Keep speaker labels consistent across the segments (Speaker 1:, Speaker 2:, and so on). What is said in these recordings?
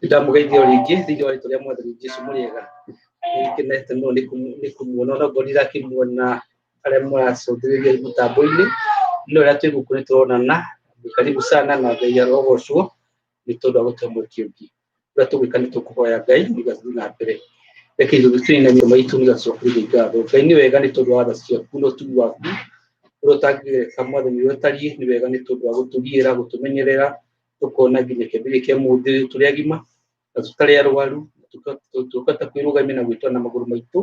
Speaker 1: Ndamũgeithia o rĩngĩ thĩinĩ wa rĩtwa rĩa Mwathani Jesũ mũrĩega. Nĩngenete mũno nĩ kũmuona ona ngorwo ndirakĩmuona arĩa mũracũthĩrĩria mũtambo-inĩ, no rĩrĩa twĩ gũkũ nĩtũronana. Karibu sana na Ngai arogocwo nĩ tondũ wa gũtũhe mweke ũngĩ. Ũrĩa tũgwĩka nĩ tũkũhoya Ngai nĩgetha tũthiĩ na mbere. Reke ithuĩ tũinamie maitũ nĩgetha tũcokerie Ngai ngatho. Ngai nĩ wega nĩ tondũ wa tha ciaku na ũtugi waku ũrĩa ũtangĩgereka Mwathani ũrĩa ũtariĩ. Nĩ wega nĩ tondũ wa gũtũriĩra, gũtũmenyerera, tũkona nginya kĩambĩrĩria kĩa mũthĩ tũrĩ agima na tũtarĩ arwaru, tũkahota kwĩrũgamia na gwĩtwara na magũrũ maitũ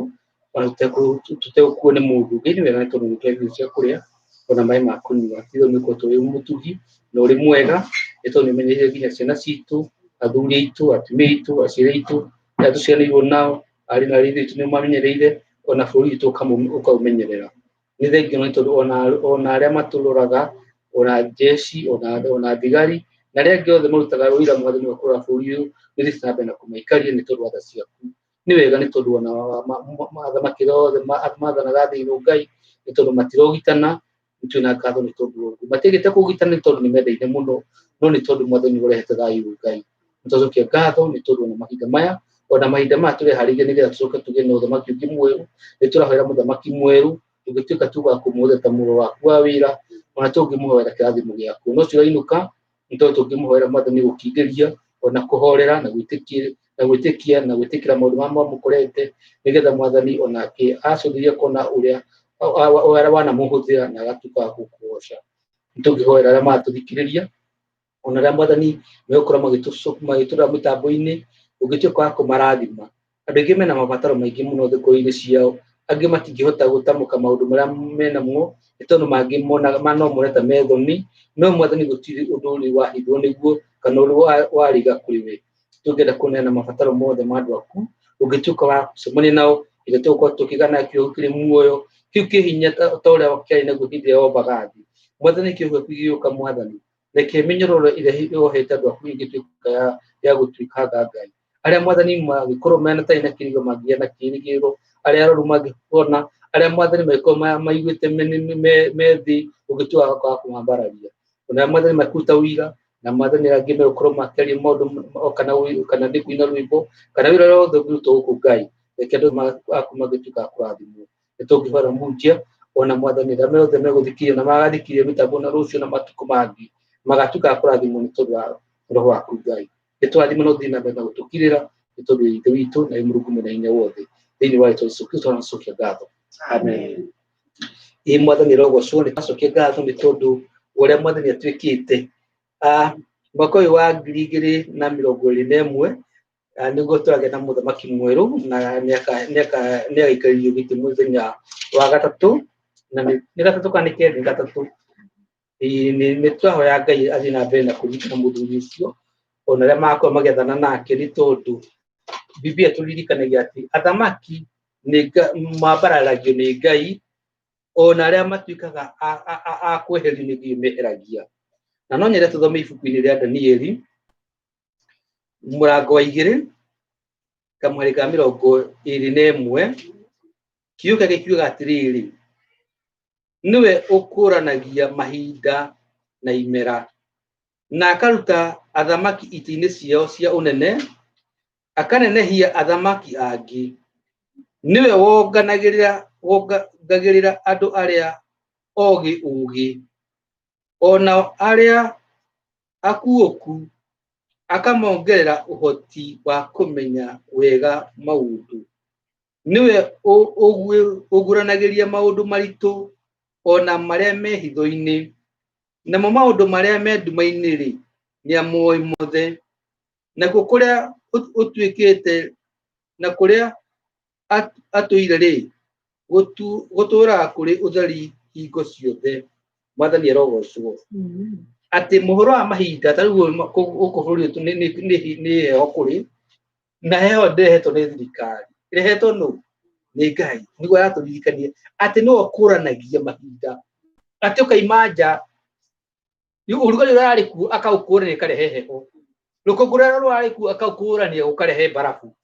Speaker 1: ona tũtegũkuo nĩ mũndũ. Ngai nĩ wega nĩ tondũ nĩ ũtũheaga irio cia kũrĩa ona maĩ ma kũnyua. Ti itherũ nĩ ũkoretwo wĩ mũtugi na ũrĩ mwega nĩ tondũ nĩ ũmenyereire nginya ciana citũ, athuri aitũ, atumia aitũ, aciari aitũ, arĩa tũciaranĩirwo nao, arĩ na arĩ aitũ nĩ ũmamenyereire ona bũrũri witũ ũkaũmenyerera. Nĩ thengiũ nĩ tondũ ona arĩa matũroraga, ona jeshi, ona thigari na arĩa angĩ othe marutaga wĩra Mwathani wa kũrora bũrũri ũyũ, nĩ ũthiĩte na mbere na kũmaikaria nĩ tondũ wa tha ciaku. Nĩ wega nĩ tondũ ona athamaki arĩa othe mathanaga thĩ ĩno Ngai, nĩ tondũ matirogitana, nĩ twĩna ngatho nĩ tondũ wa ũguo. Matiagĩte kũgitana nĩ tondũ nĩ mendaine mũno, no nĩ tondũ Mwathani nĩ ũrehete thayũ Ngai. Nĩ twacokia ngatho nĩ tondũ ona mahinda maya, ona mahinda maya tũreharĩria nĩgetha tũcoke tũgĩe na ũthamaki ũngĩ mwerũ, nĩ tũrahoera mũthamaki mwerũ, tũngĩtuĩka tu wa kũmũhũthĩra ta mũrũ waku wa wĩra, ona tũngĩmũhoera kĩrathimo gĩaku. No ũcio ũrainũka, nĩ tondũ tũngĩmũhoera Mwathani gũkindĩria, ona kũhorera na gwĩtĩkia na gwĩtĩkia na gwĩtĩkĩra maũndũ marĩa mamũkorete, nĩgetha Mwathani onake acũthĩrĩrie kuona ũrĩa ũrĩa wanamũhũthĩra na agatuĩka wa gũkũgoca. Nĩ tũngĩhoera arĩa maratũthikĩrĩria, ona arĩa Mwathani megũkorwo magĩtũrora mĩtambo-inĩ, ũngĩtuĩka wa kũmarathima. Andũ aingĩ mena mabataro maingĩ mũno thoko-inĩ ciao, angĩ matingĩhota gũtamũka maũndũ marĩa menamo, nĩ tondũ mangĩ monaga no mone ta me thoni, no Mwathani gũtirĩ ũndũ ũrĩ wahithwo nĩguo kana ũrĩ wariga kũrĩ we. Tũngĩenda kũneana mabataro mothe ma andũ aku, ũngĩtuĩka wa gũcemania nao, rĩrĩa tũgũkorwo tũkĩgana kiugo kĩrĩ muoyo, kĩu kĩ hinya ta ũrĩa kĩarĩ naguo hĩndĩ ĩrĩa wombaga thĩ. Mwathani kiugo gĩaku gĩgĩũka Mwathani, reke mĩnyororo ĩrĩa yohete andũ aku ĩngĩtuĩka ya gũtuĩkanga Ngai. Arĩa Mwathani mangĩkorwo mena matarĩ na kĩĩrĩgĩrĩro mangĩgĩa na kĩĩrĩgĩrĩro, arĩa arwaru mangĩhona, arĩa Mwathani mangĩkorwo maiguĩte me thĩ ũngĩtuĩka wa kũmambararia. Ona arĩa Mwathani makĩruta ũira na Mwathani angĩ megũkorwo makĩaria maũndũ kana kana nĩ kũina rwĩmbo kana wĩra ũrĩa wothe ũngĩrutwo gũkũ Ngai, reke andũ aku magĩtuĩka a kũrathimwo. Nĩ tũngĩhoera mũhunjia ona Mwathani arĩa othe megũthikĩrĩria na magathikĩrĩria mĩtambo na rũciũ na matukũ mangĩ magatuĩka a kũrathimwo nĩ tondũ wa roho waku Ngai. Nĩ tũrathime na ũthiĩ na mbere na gũtũkirĩra nĩ tondũ Ithe witũ na wĩ Mũrungu mwene hinya wothe. Thĩinĩ wa rĩtwa Jesũ Kristo tũracokia ngatho. Amen. Ĩ Mwathani arogocwo, nĩ twacokia ngatho nĩ tondũ wa ũrĩa Mwathani atwĩkĩte. Mwaka ũyũ wa 2021 nĩguo tũragĩa na mũthamaki mwerũ na nĩagaikarĩrio gĩtĩ mũthenya wa gatatũ, na nĩ gatatũ kana nĩ kerĩ? Nĩ gatatũ. Nĩ tũrahoya Ngai athiĩ na mbere na kũririkana mũthuri ũcio ona arĩa magakorwo magĩathana nake, nĩ tondũ Biblia tũririkanagia atĩ athamaki mambararagio nĩ Ngai, ona arĩa matuĩkaga a kweherio nĩ Ngai meheragia. Na no nyende tũthome ibuku-inĩ rĩa Danieli mũrango wa 2 kamũhari ka 21, kiugo gĩkĩ kiugaga atĩrĩrĩ, nĩwe ũkũranagia mahinda na imera, na akaruta athamaki itĩ-inĩ ciao cia ũnene, akanenehia athamaki angĩ. Nĩwe wongagĩrĩra andũ arĩa ogĩ ũũgĩ, o nao arĩa akuũku akamongerera ũhoti wa kũmenya wega maũndũ. Nĩwe ũguũranagĩria maũndũ maritũ o na marĩa me hitho-inĩ, namo maũndũ marĩa me nduma-inĩ-rĩ, nĩamoĩ mothe. Nakuo kũrĩa ũtuĩkĩte na kũrĩa atũire-rĩ, gũtũũraga kũrĩ ũtheri hingo ciothe. Mwathani arogocwo. Atĩ mũhoro wa mahinda ta rĩu gũkũ bũrũri witũ nĩ heho kũrĩ na heho ndĩrehetwo nĩ thirikari, ĩrehetwo nũ? Nĩ Ngai. Nĩguo aratũririkania atĩ nĩwe ũkũranagia mahinda, atĩ ũkaima nja ũrugarĩ ũrĩa ũrarĩ kuo akaũkũrania ĩkarehe heho, rũkũngũ rũrĩa rũrarĩ kuo akaũkũrania gũkarehe mbarabu.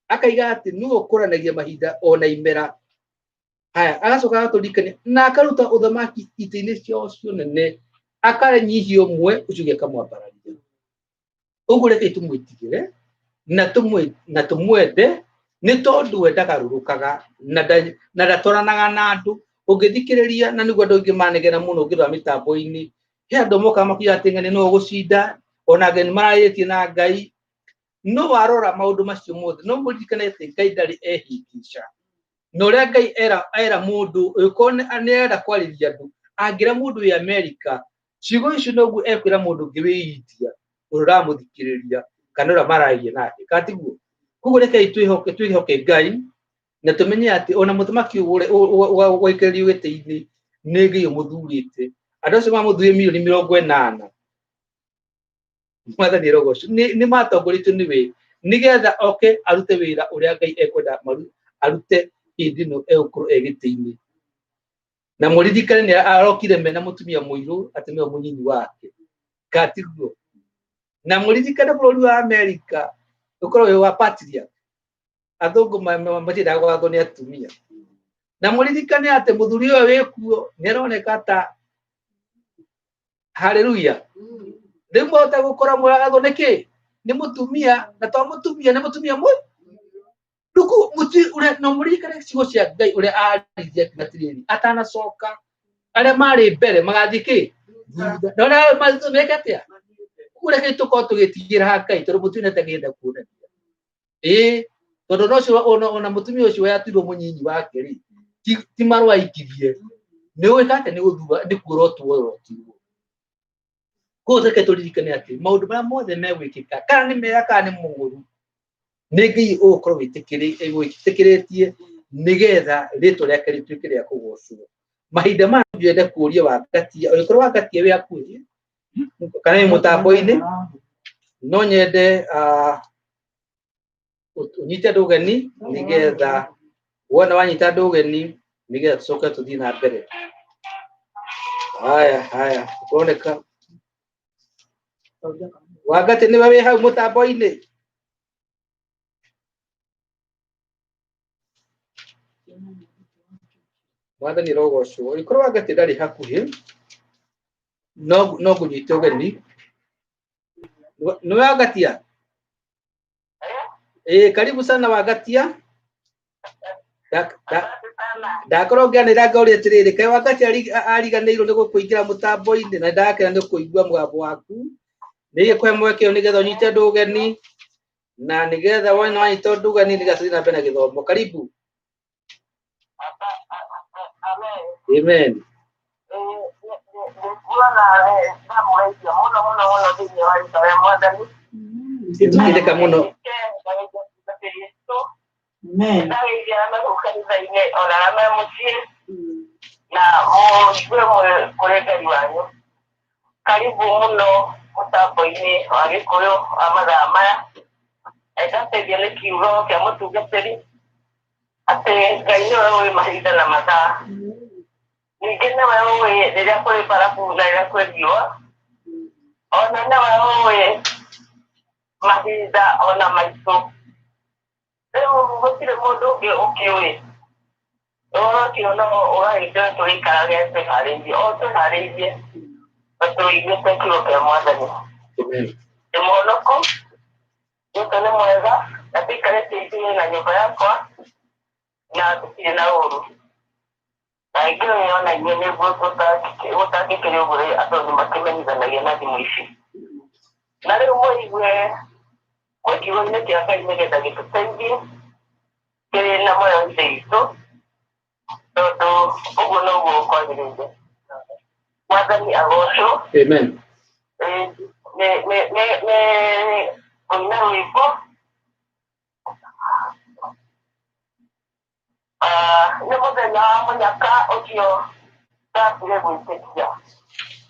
Speaker 1: Akaiga atĩ nĩwe ũkũranagia mahinda ona imera. Haya, agacoka agatũririkania na akaruta ũthamaki itĩ-inĩ ciao cia ũnene, akanyihia ũmwe, ũcio ũngĩ akamwambararia. Ũguo rekei tũmwĩtigĩre. na tũmwende nĩ tondũ we ndagarũrũkaga na ndatwaranaga na andũ. Ũngĩthikĩrĩria na nĩguo andũ aingĩ manegena mũno ũngĩrora mĩtambo-inĩ, he andũ mokaga makiuga atĩ ng'ani nĩwe ũgũcinda, ona ng'ani mararĩtie na Ngai. No warora maũndũ macio mothe no mũririkane atĩ Ngai ndarĩ ehĩngĩca. Na ũrĩa Ngai era mũndũ, ũngĩkorwo nĩ arenda kwarĩria andũ, angĩra mũndũ wĩ Amerika, ciugo icio noguo ekwĩra mũndũ ũngĩ wĩ India, ũrĩa ũramũthikĩrĩria kana ũrĩa maragia nake, kana tiguo? Koguo rekei twĩhoke Ngai na tũmenye atĩ ona mũthamaki ũgwaikĩrĩrio gĩtĩ-inĩ nĩ Ngai ũmũthurĩte. Andũ acio mamũthurire mirioni 80, Mwathani arogocwo, nĩ matongoretio nĩwe nĩgetha oke arute wĩra ũrĩa Ngai ekwenda arute hĩndĩ ĩno egũkorwo e gĩtĩ-inĩ. Na mũririkane nĩ arokire mena mũtumia mũirũ atĩ nĩwe mũnyinyi wake, kana tiguo? Na mũririkane bũrũri wa Amerika ũkoragwo wĩ wa patriarch, athũngũ matiendaga gwathwo nĩ atumia. Na mũririkane atĩ mũthuri ũyũ wĩkuo nĩ aroneka ta haleluya. Rĩu mwahota gũkora mũragathwo nĩ kĩ? Nĩ mũtumia, na to mũtumia, nĩ mũtumia mũ rĩu mũti ũrĩa. No mũririkane ciugo cia Ngai ũrĩa aririe akiuga atĩrĩrĩ, atanacoka arĩa marĩ mbere magathiĩ kĩ thutha, na arĩa marĩ thutha meke atĩa? Ũguo reke tũkorwo tũgĩtigĩra ha Ngai, tondũ mũtumia nĩatagĩenda kuonania ĩĩ, tondũ no ũcio ona mũtumia ũcio yatuirwo mũnyinyi wake rĩ, ti marũa aikirie, nĩ gwĩka atĩa? Nĩ gũthura, nĩ kuorotwo orotirwo. Koguo reke tũririkane atĩ maũndũ marĩa mothe megwĩkĩka, kana nĩ mega kana nĩ moru, nĩ Ngai ũgũkorwo wĩtĩkĩrĩtie nĩgetha rĩtwa rĩake rĩtuĩke rĩa kũgocwo. Mahinda maya no nyende kũria Wangatia, ũngĩkorwo Wangatia wĩ hakuhĩ kana wĩ mũtambo-inĩ, no nyende ũnyite andũ ũgeni, nĩgetha wona wanyita andũ ũgeni nĩgetha tũcoke tũthiĩ na mbere. Haya haya, kũroneka Wangatĩ nĩwe wĩ hau mũtambo-inĩ. Mwathani arogocwo. Ũngĩkorwo Wangatĩ ndarĩ hakuhĩ, no ngũnyite ũgeni. Nĩwe Wangatia? Ĩĩ, karibu sana Wangatia. Ndakorwo ngĩanĩrĩra ngauria atĩrĩrĩ, kaĩ Wangatia ariganĩirwo nĩ gũkũingĩra mũtambo-inĩ, na ndakena nĩ kũigua mũgambo waku. Nĩ ngũkũhe mweke ũyũ nĩgetha ũnyite andũ ũgeni, na nĩgetha wona wanyita ũndũ ũgeni nĩgetha tũthiĩ na mbere na gĩthomo. Karibu. Amen. Nĩtũkĩrĩka mũno.
Speaker 2: Amen.
Speaker 3: Na mũigue kũrĩ Ngai wanyu. Karibu mũno mũtambo-inĩ wa Gĩkũyũ wa mathaa maya. Ndateithio nĩ kiugo kĩa mũtungatĩri atĩ Ngai nĩwe ũĩ mahinda na mathaa. Ningĩ nĩwe ũĩ rĩrĩa kũrĩ barabu na rĩrĩa kwĩ riũa. Ona nĩwe ũĩ mahinda ona maitũ. Rĩu gũtirĩ mũndũ ũngĩ ũkĩũĩ. Ũhoro ũcio no ũgagĩtũra tũgĩikarage twĩharĩirie, o twĩharĩirie na tũiguĩte kiugo kĩa Mwathani.
Speaker 1: Amen.
Speaker 3: Ndĩ mũhonoku, Jesũ nĩ mwega, na tũikarĩte ithuĩ na nyũmba yakwa, na tũtirĩ na ũũru. Na ingĩũĩ ona inyuĩ nĩguo gũtangĩkĩrĩ ũguo rĩ, andũ nĩ makĩmenyithanagia na thimũ ici. Na rĩu mũigue kwĩ kiugo-inĩ kĩa Ngai nĩgetha gĩtũteithie kĩrĩ na muoyo Ithe witũ, tondũ ũguo noguo kwagĩrĩire. Mwathani agocwo.
Speaker 1: Amen.
Speaker 3: Nĩ kũina rwĩmbo nĩ mũthenya wa mũnyaka ũcio ndambire gwĩtĩkia,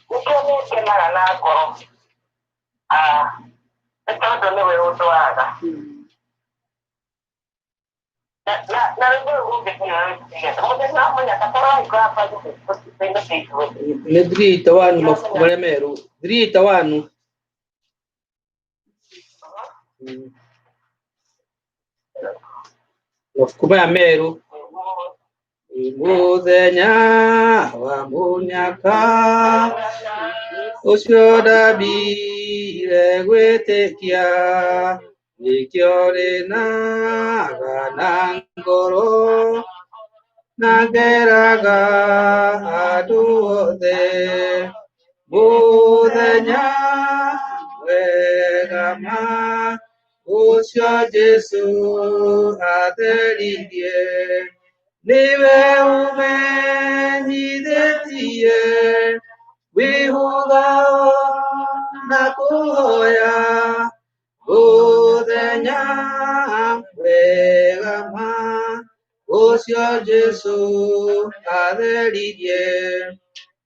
Speaker 3: nĩkĩo nĩ ngenaga na ngoro, nĩ tondũ nĩwe ũndwaraga na rwĩmbo rũu ũngĩthiĩ mũthenya wa mũnyaka tũraikora pa.
Speaker 1: Nĩ 381, mabuku marĩa merũ 381. Mabuku maya merũ, mũthenya wa mũnyaka ũcio ndambire gwĩtĩkia. Nĩkĩo rĩnaga na ngoro na ngeraga andũ othe mũthenya wega ma ũcio Jesũ atheririe nĩwe ũmenyithĩtie wĩhũga na kũhoya mũthenya wega ma ũcio Jesũ atheririe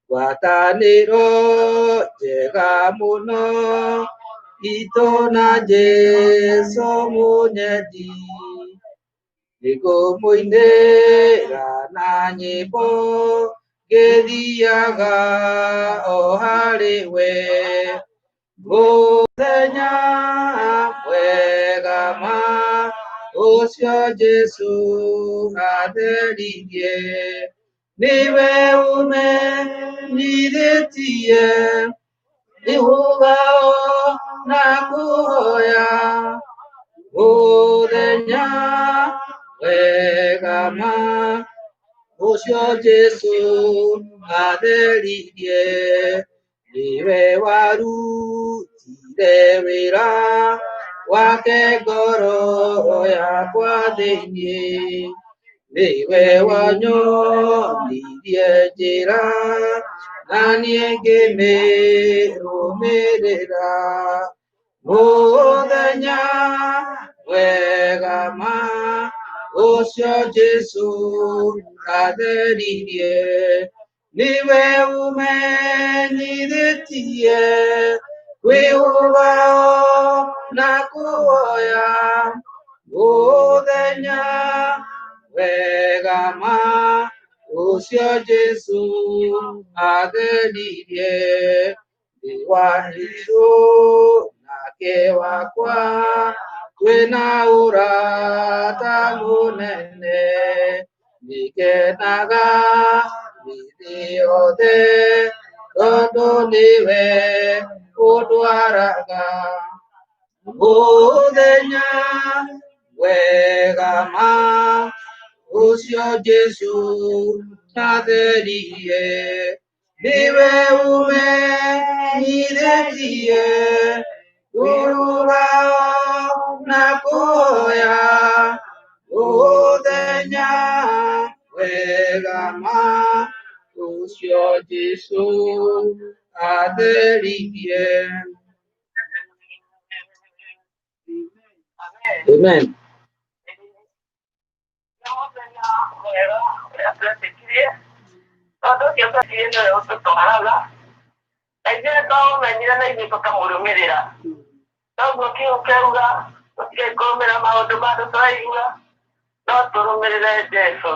Speaker 1: ngwatanĩro njega mũno itũ na Jesũ mũnyendi nĩngũmũinĩra na nyĩmbo ngĩthiaga o harĩ we mũthenya mwega ma ũcio Jesũ atheririe nĩwe ũmenyithĩtie wĩhũga na kũhoya mũthenya wega ma ũcio Jesũ atheririe nĩwe warutire wĩra wake ngoro yakwa thĩinĩ nĩwe wanyonirie njĩra na niĩ ngĩmĩrũmĩrĩra mũthenya wega ma ũcio Jesũ atheririe nĩwe ũmenyithĩtie kwĩhũga na kũhoya mũthenya wega ma ũcio Jesũ atheririe nĩ wanjirũ nake wakwa twĩna ũrata mũnene nĩngenaga hĩndĩ yothe tondũ nĩwe ũndwaraga mũthenya wega ma ũcio Jesũ atheririe nĩwe ũmenyithĩtie kũrũga na kũhoya mũthenya wega ma ũcio Jesũ atheririe. Amen.
Speaker 3: Nĩ mũthenya mwega ũrĩa twetĩkirie tondũ ũcio twetĩkirie nĩwe ũtũtwaraga na ithuĩ twaũmenyire na ithuĩ tũkamũrũmĩrĩra toguo kiugo kĩauga tũtige kũrũmĩrĩra maũndũ ma andũ tũraigua no tũrũmĩrĩre Jesũ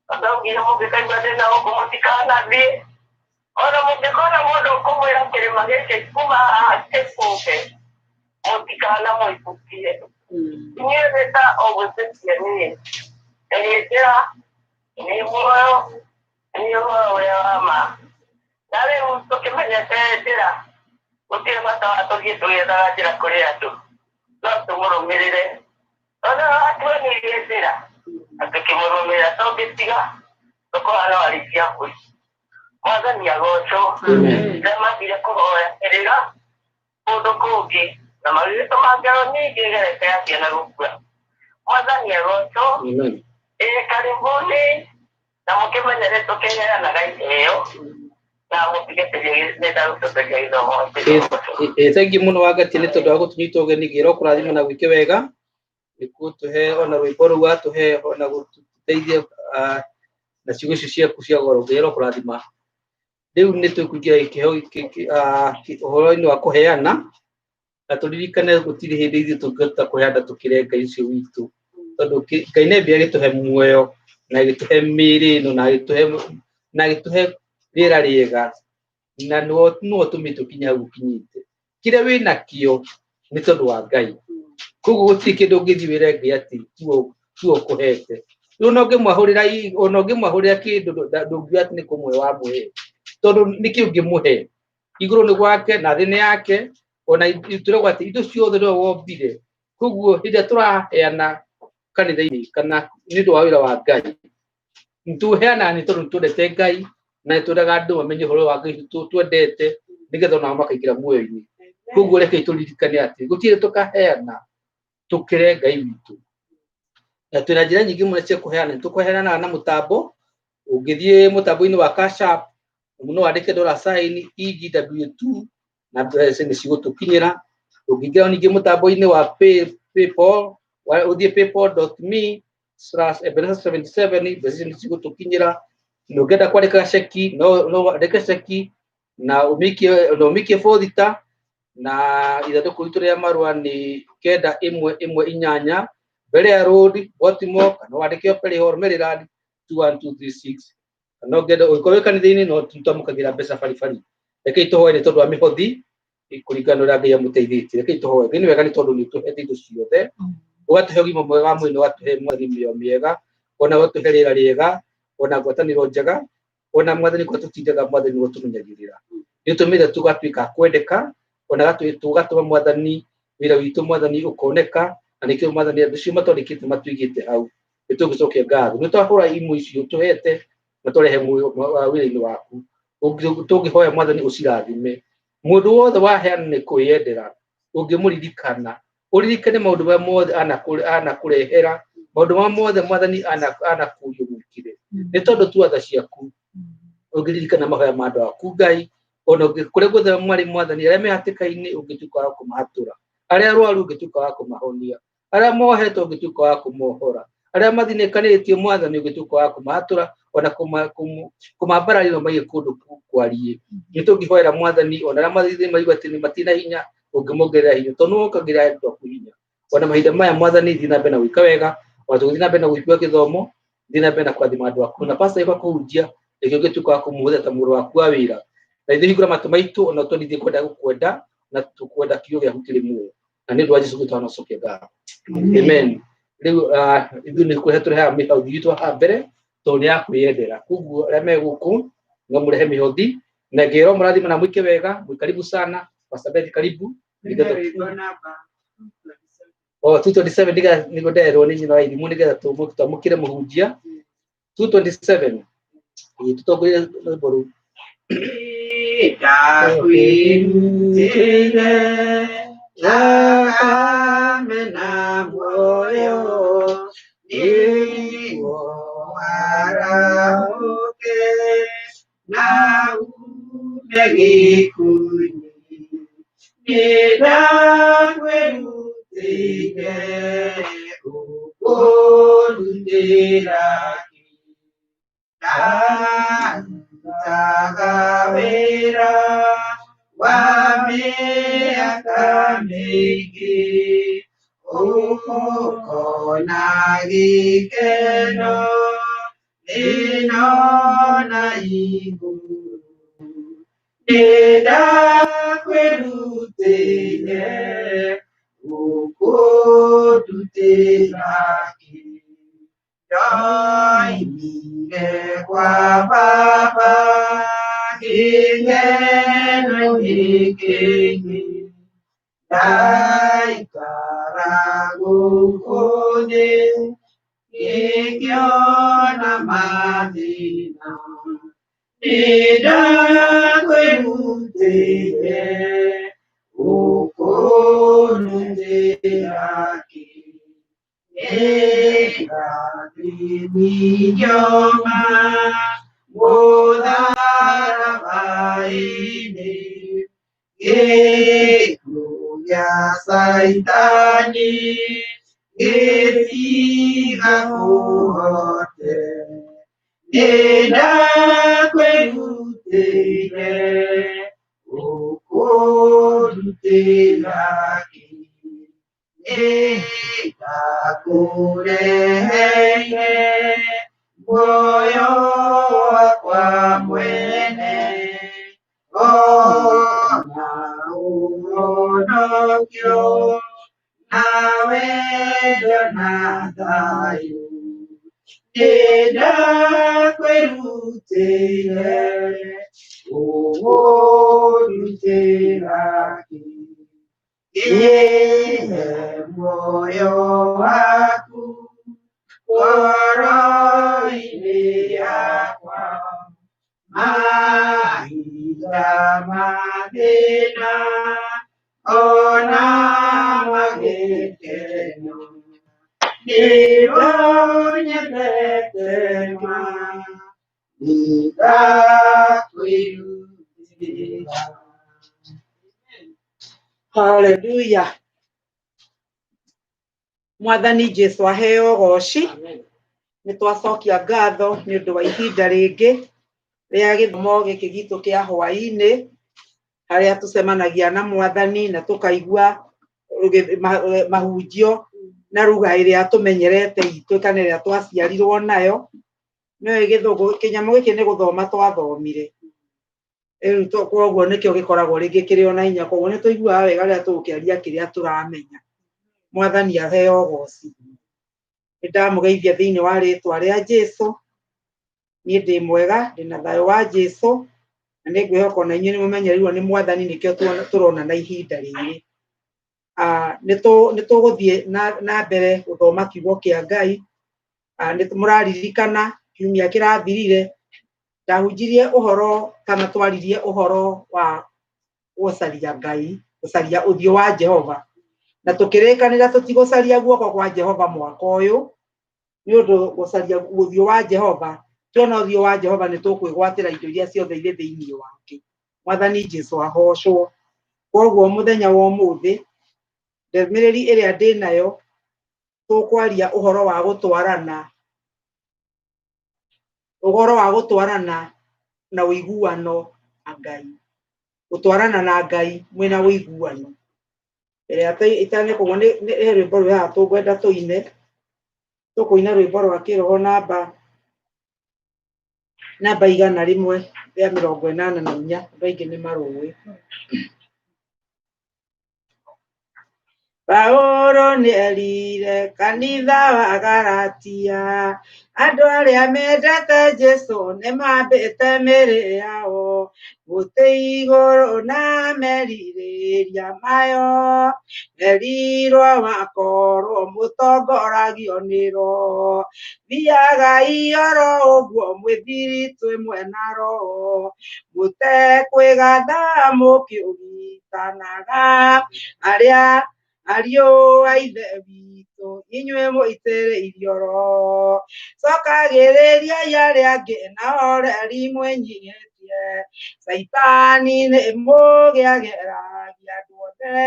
Speaker 3: tondũ augire mũngĩkaigua thĩna gũkũ mũtikanathiĩ ona mũngĩkona mũndũ ũkũmwĩra kĩrĩma gĩkĩ kuma haha kĩbũke mũtikanamũikũkie inyuĩ nĩ ta ũgwĩtĩkia niĩ nĩ njĩra nĩ muoyo nĩ ũhoro ũrĩa wa ma na rĩu tũkĩmenyete njĩra gũtirĩ bata wa tũthiĩ tũgĩethaga njĩra kũrĩ andũ no tũmũrũmĩrĩre tondũ atuonirie njĩra na tũkĩmũrũmĩrĩra tũngĩtiga tũkũhana arĩithi a mbũri mwathani agocwo
Speaker 1: Amen.
Speaker 3: rĩrĩa mathire kũhoya kĩrĩra kũndũ kũngĩ na magĩgĩtũma ngero nyingĩ igerete ya ciana gũkua mwathani agocwo
Speaker 1: Amen.
Speaker 3: ĩ karibuni na mũkĩmenye nĩ tũkĩheanaga iheo na mũtige nĩ ndagũcokeria gĩthomo
Speaker 1: Thengiũ mũno Wangati nĩ tondũ wa gũtũnyita ũgeni ngĩra ũkũrathima na gwĩke wega nĩ gũtũhe ona rwĩmbo rũu watũhe ona gũtũteithia na ciugo icio ciaku cia goro ngĩra ũkũrathima. Rĩu nĩ tũkũingĩra kĩheo ũhoro-inĩ wa kũheana na tũririkane gũtirĩ hĩndĩ ithuĩ tũngĩhota kũheana tũkĩre Ngai ũcio witũ tondũ Ngai nĩ ambia agĩtũhe muoyo na agĩtũhe mĩĩrĩ ĩno na agĩtũhe rĩera rĩega na nĩwe ũtũmĩte ũkinye hau ũkinyĩte kĩrĩa wĩnakĩo nĩ tondũ wa Ngai koguo gũtirĩ kĩndũ ũngĩthiĩ wĩre Ngai atĩ tiwe ũkũhete rĩu ona ũngĩmwahũrĩra ona ũngĩmwahũrĩra kĩndũ ndũngiuga atĩ nĩ kũmũhe wamũhe tondũ nĩkĩ ũngĩmũhe igũrũ nĩ gwake na thĩ nĩ yake ona twĩragwo atĩ indo ciothe nĩwe wombire Koguo hĩndĩ ĩrĩa tũraheana kanitha-inĩ kana nĩ ũndũ wa wĩra wa Ngai, nĩtũheanaga nĩ tondũ nĩtwendete Ngai na nĩtwendaga andũ mamenye ũhoro wa Ngai twendete nĩgetha onao makaingĩra muoyo-inĩ. Koguo rekei tũririkane atĩ gũtirĩ tũkaheana tũkĩre Ngai witũ. Na twĩna njĩra nyingĩ mũno cia kũheana. Nĩtũkũheanaga na mũtambo, ũngĩthiĩ mũtambo-inĩ wa Cash App no wandĩke dollar sign EGW2 na mbeca nĩ cigũtũkinyĩra. Ũngĩingĩra ningĩ mũtambo-inĩ wa PayPal, ũthiĩ paypal.me/Ebenezer77 mbeca nĩ cigũtũkinyĩra. Na ũngĩenda kwandĩka ceki no wandĩke ceki na ũmĩikie bothita, na ithandũkũ ritũ rĩa marũa nĩ 9118 Belair Road, Baltimore, kana wandĩke Perry Hall, Maryland 21236. Kana ũngĩenda ũngĩkorwo wĩ kanitha-inĩ no twamũkagĩra mbeca baribari. Rekei tũhoe nĩ tondũ wa mĩhothi kũringana na ũrĩa Ngai amũteithĩtie. Rekei tũhoe. Ngai nĩ wega nĩ tondũ nĩ ũtũhete indo ciothe, ũgatũhe ũgima mwega wa mwĩrĩ, ũgatũhe Mwathani mĩoyo mĩega, ona ũgatũhe rĩera rĩega, ona ngwatanĩro njega, ona Mwathani kwa tũtindaga Mwathani nĩwe ũtũmenyagĩrĩra. Nĩ ũtũmĩte tũgatuĩka a kwendeka, ona tũgatũma Mwathani wĩra witũ Mwathani ũkoneka, na nĩkĩo Mwathani andũ acio matwandĩkĩte matũigĩte hau. Nĩ tũngĩcokia ngatho. Nĩ twahũra imwe icio ũtũhete na twarehe wĩra-inĩ waku. Tũngĩhoya Mwathani ũcirathime. Mũndũ wothe waheana nĩ kwĩyendera, ũngĩmũririkana, ũririkane maũndũ marĩa mothe anakũrehera, maũndũ marĩa mothe Mwathani anakũria ũmwĩkĩre. Nĩ tondũ tu tha ciaku, ũngĩririkana mahoya ma andũ aku Ngai, ona kũrĩa guothe marĩ Mwathani, arĩa me hatĩka-inĩ ũngĩtuĩka wa kũmahatũra, arĩa arwaru ũngĩtuĩka wa kũmahonia, arĩa mohetwo ũngĩtuĩka wa kũmohora, arĩa mathinĩkanĩtio Mwathani ũngĩtuĩka wa kũmahatũra, ona kũmambararia na maige kũndũ kwariĩ. Nĩ tũngĩhoera Mwathani ona arĩa mathĩnĩ maigua atĩ matirĩ na hinya, ũngĩmongerera hinya, tondũ nĩwe wongagĩrĩra andũ aku hinya. Ona mahinda maya Mwathani thiĩ na mbere na gwĩka wega, ona tũgĩthiĩ na mbere na gwĩka gĩthomo, thiĩ na mbere na kũrathima andũ aku, na pastor ĩgoka kũhunjia, reke ũngĩtuĩka wa kũmũhũthĩra ta mũrũ waku wa wĩra. Na ithuĩ hingũra matũ maitũ, ona tũnithie kwenda gũkwenda, na tũkwenda kiugo gĩaku kĩrĩ muoyo. Na nĩ ũndũ wa Jesũ Kristo twanacokia ngatho. Amen. Rĩu ithuĩ nĩ kũrehe tũrehaga mĩhothi itũ haha mbere, tondũ nĩ ya kwĩyendera. Koguo arĩa me gũkũ no mũrehe mĩhothi, na ngĩrwo mũrathime na mwĩke wega, mwĩ karibu sana. Pastor Beth karibu. Oh, 227 nĩgetha nĩguo nderwo nĩ nyina wa irimũ nĩgetha twamũkĩre mũhunjia. 227. Ĩĩ, tũtongorie rwĩmbo rũu.
Speaker 2: Ndakwĩrutĩire thakame na muoyo nĩguo warahũke na uume gĩkuũ-inĩ. Nĩndakwĩrutĩire ũkũndutĩra kĩ? Ndarutaga wĩra wa mĩaka mĩingĩ, ũkona gĩkeno ĩno na igũrũ. Nĩndakwĩrutĩire ũkũndutĩra kĩ? Ndoimire kwa baba gĩkeno-inĩ kĩingĩ, ndaikara gũkũ thĩ ngĩkĩona mathĩna. Nĩndakwĩrutĩire ũkũndutĩra kĩ? Nĩngathĩnithio ma mũtharaba-inĩ, gĩkuũ gĩa Caitani gĩtigakũhote. Nĩndakwĩrutĩire ũkũndutĩra kĩ? Nĩndakũreheire muoyo wakwa mwene, ona ũhonokio na wendo na thayũ. Nĩndakwĩrutĩire ũkũndutĩra kĩ? Ihe muoyo waku ngoro-inĩ yakwa mahinda mathĩna ona magĩkeno nĩũnyendete ma nĩndakwĩrutĩra.
Speaker 4: Haleluya. Mwathani Jesu aheo goci. Nĩ twacokia ngatho nĩ ũndũ wa ihinda rĩngĩ rĩa gĩthomo gĩkĩ gitũ kĩa hwaĩ-inĩ, harĩa tũcemanagia na Mwathani na tũkaigua mahunjio na lugha ĩrĩa tũmenyerete itũ kana ĩrĩa twaciarirwo nayo. Nĩũĩ gĩthũngũ kĩnyamũ gĩkĩ nĩ gũthoma twathomire. Rĩu koguo nĩkĩo gĩkoragwo rĩngĩ kĩrĩ ona hinya, koguo nĩ tũiguaga wega rĩrĩa tũgũkĩaria kĩrĩa tũramenya. Mwathani aheo goci. Nĩ ndamũgeithia thĩinĩ wa rĩtwa rĩa Jesu. Niĩ ndĩ mwega, ndĩna thayũ wa Jesu, na nĩ ngwĩhoka ona inyuĩ nĩ mũmenyereirwo nĩ Mwathani, nĩkĩo tũronana ihinda rĩrĩ. Nĩ tũgũthiĩ na mbere gũthoma kiugo kĩa Ngai. Nĩ mũraririkana kiumia kĩrathirire ndahunjirie ũhoro kana twaririe ũhoro wa gũcaria Ngai, gũcaria ũthiũ wa Jehova, na tũkĩrĩkanĩra tũtigũcaria guoko kwa Jehova mwaka ũyũ, nĩ ũndũ gũcaria ũthiũ wa Jehova, tuona ũthiũ wa Jehova nĩ tũkwĩgwatĩra indo iria ciothe irĩ thĩinĩ wake. Mwathani Jesu ahocwo. Koguo mũthenya wa ũmũthĩ ndũmĩrĩri ĩrĩa ndĩnayo tũkwaria ũhoro wa gũtwarana, ũhoro wa gũtwarana na ũiguano na Ngai, gũtwarana na Ngai mwĩna ũiguano. Ĩrĩa itanekũgwo nĩ he rwĩmbo rwĩ haha tũngwenda tũine, tũkũina rwĩmbo rwa kĩroho namba 184, andũ aingĩ nĩ marũĩ. Paulo nĩerire kanitha wa Galatia, andũ arĩa mendete Jesu nĩmambĩte mĩĩrĩ yao mũtĩ igũrũ na merirĩria mayo, merirwo makorwo mũtongoragio nĩ Roho, thiagai oro ũguo mwĩthiritũ ĩmwe na Roho, mũtekwĩgatha mũkĩũgitanaga, arĩa ariũ a Ithe witũ inyuĩ mũitĩrĩirio Roho, cokagĩrĩriai arĩa angĩ na horeri mwĩnyihĩtie, Caitani nĩ mũgĩageragia andũ othe,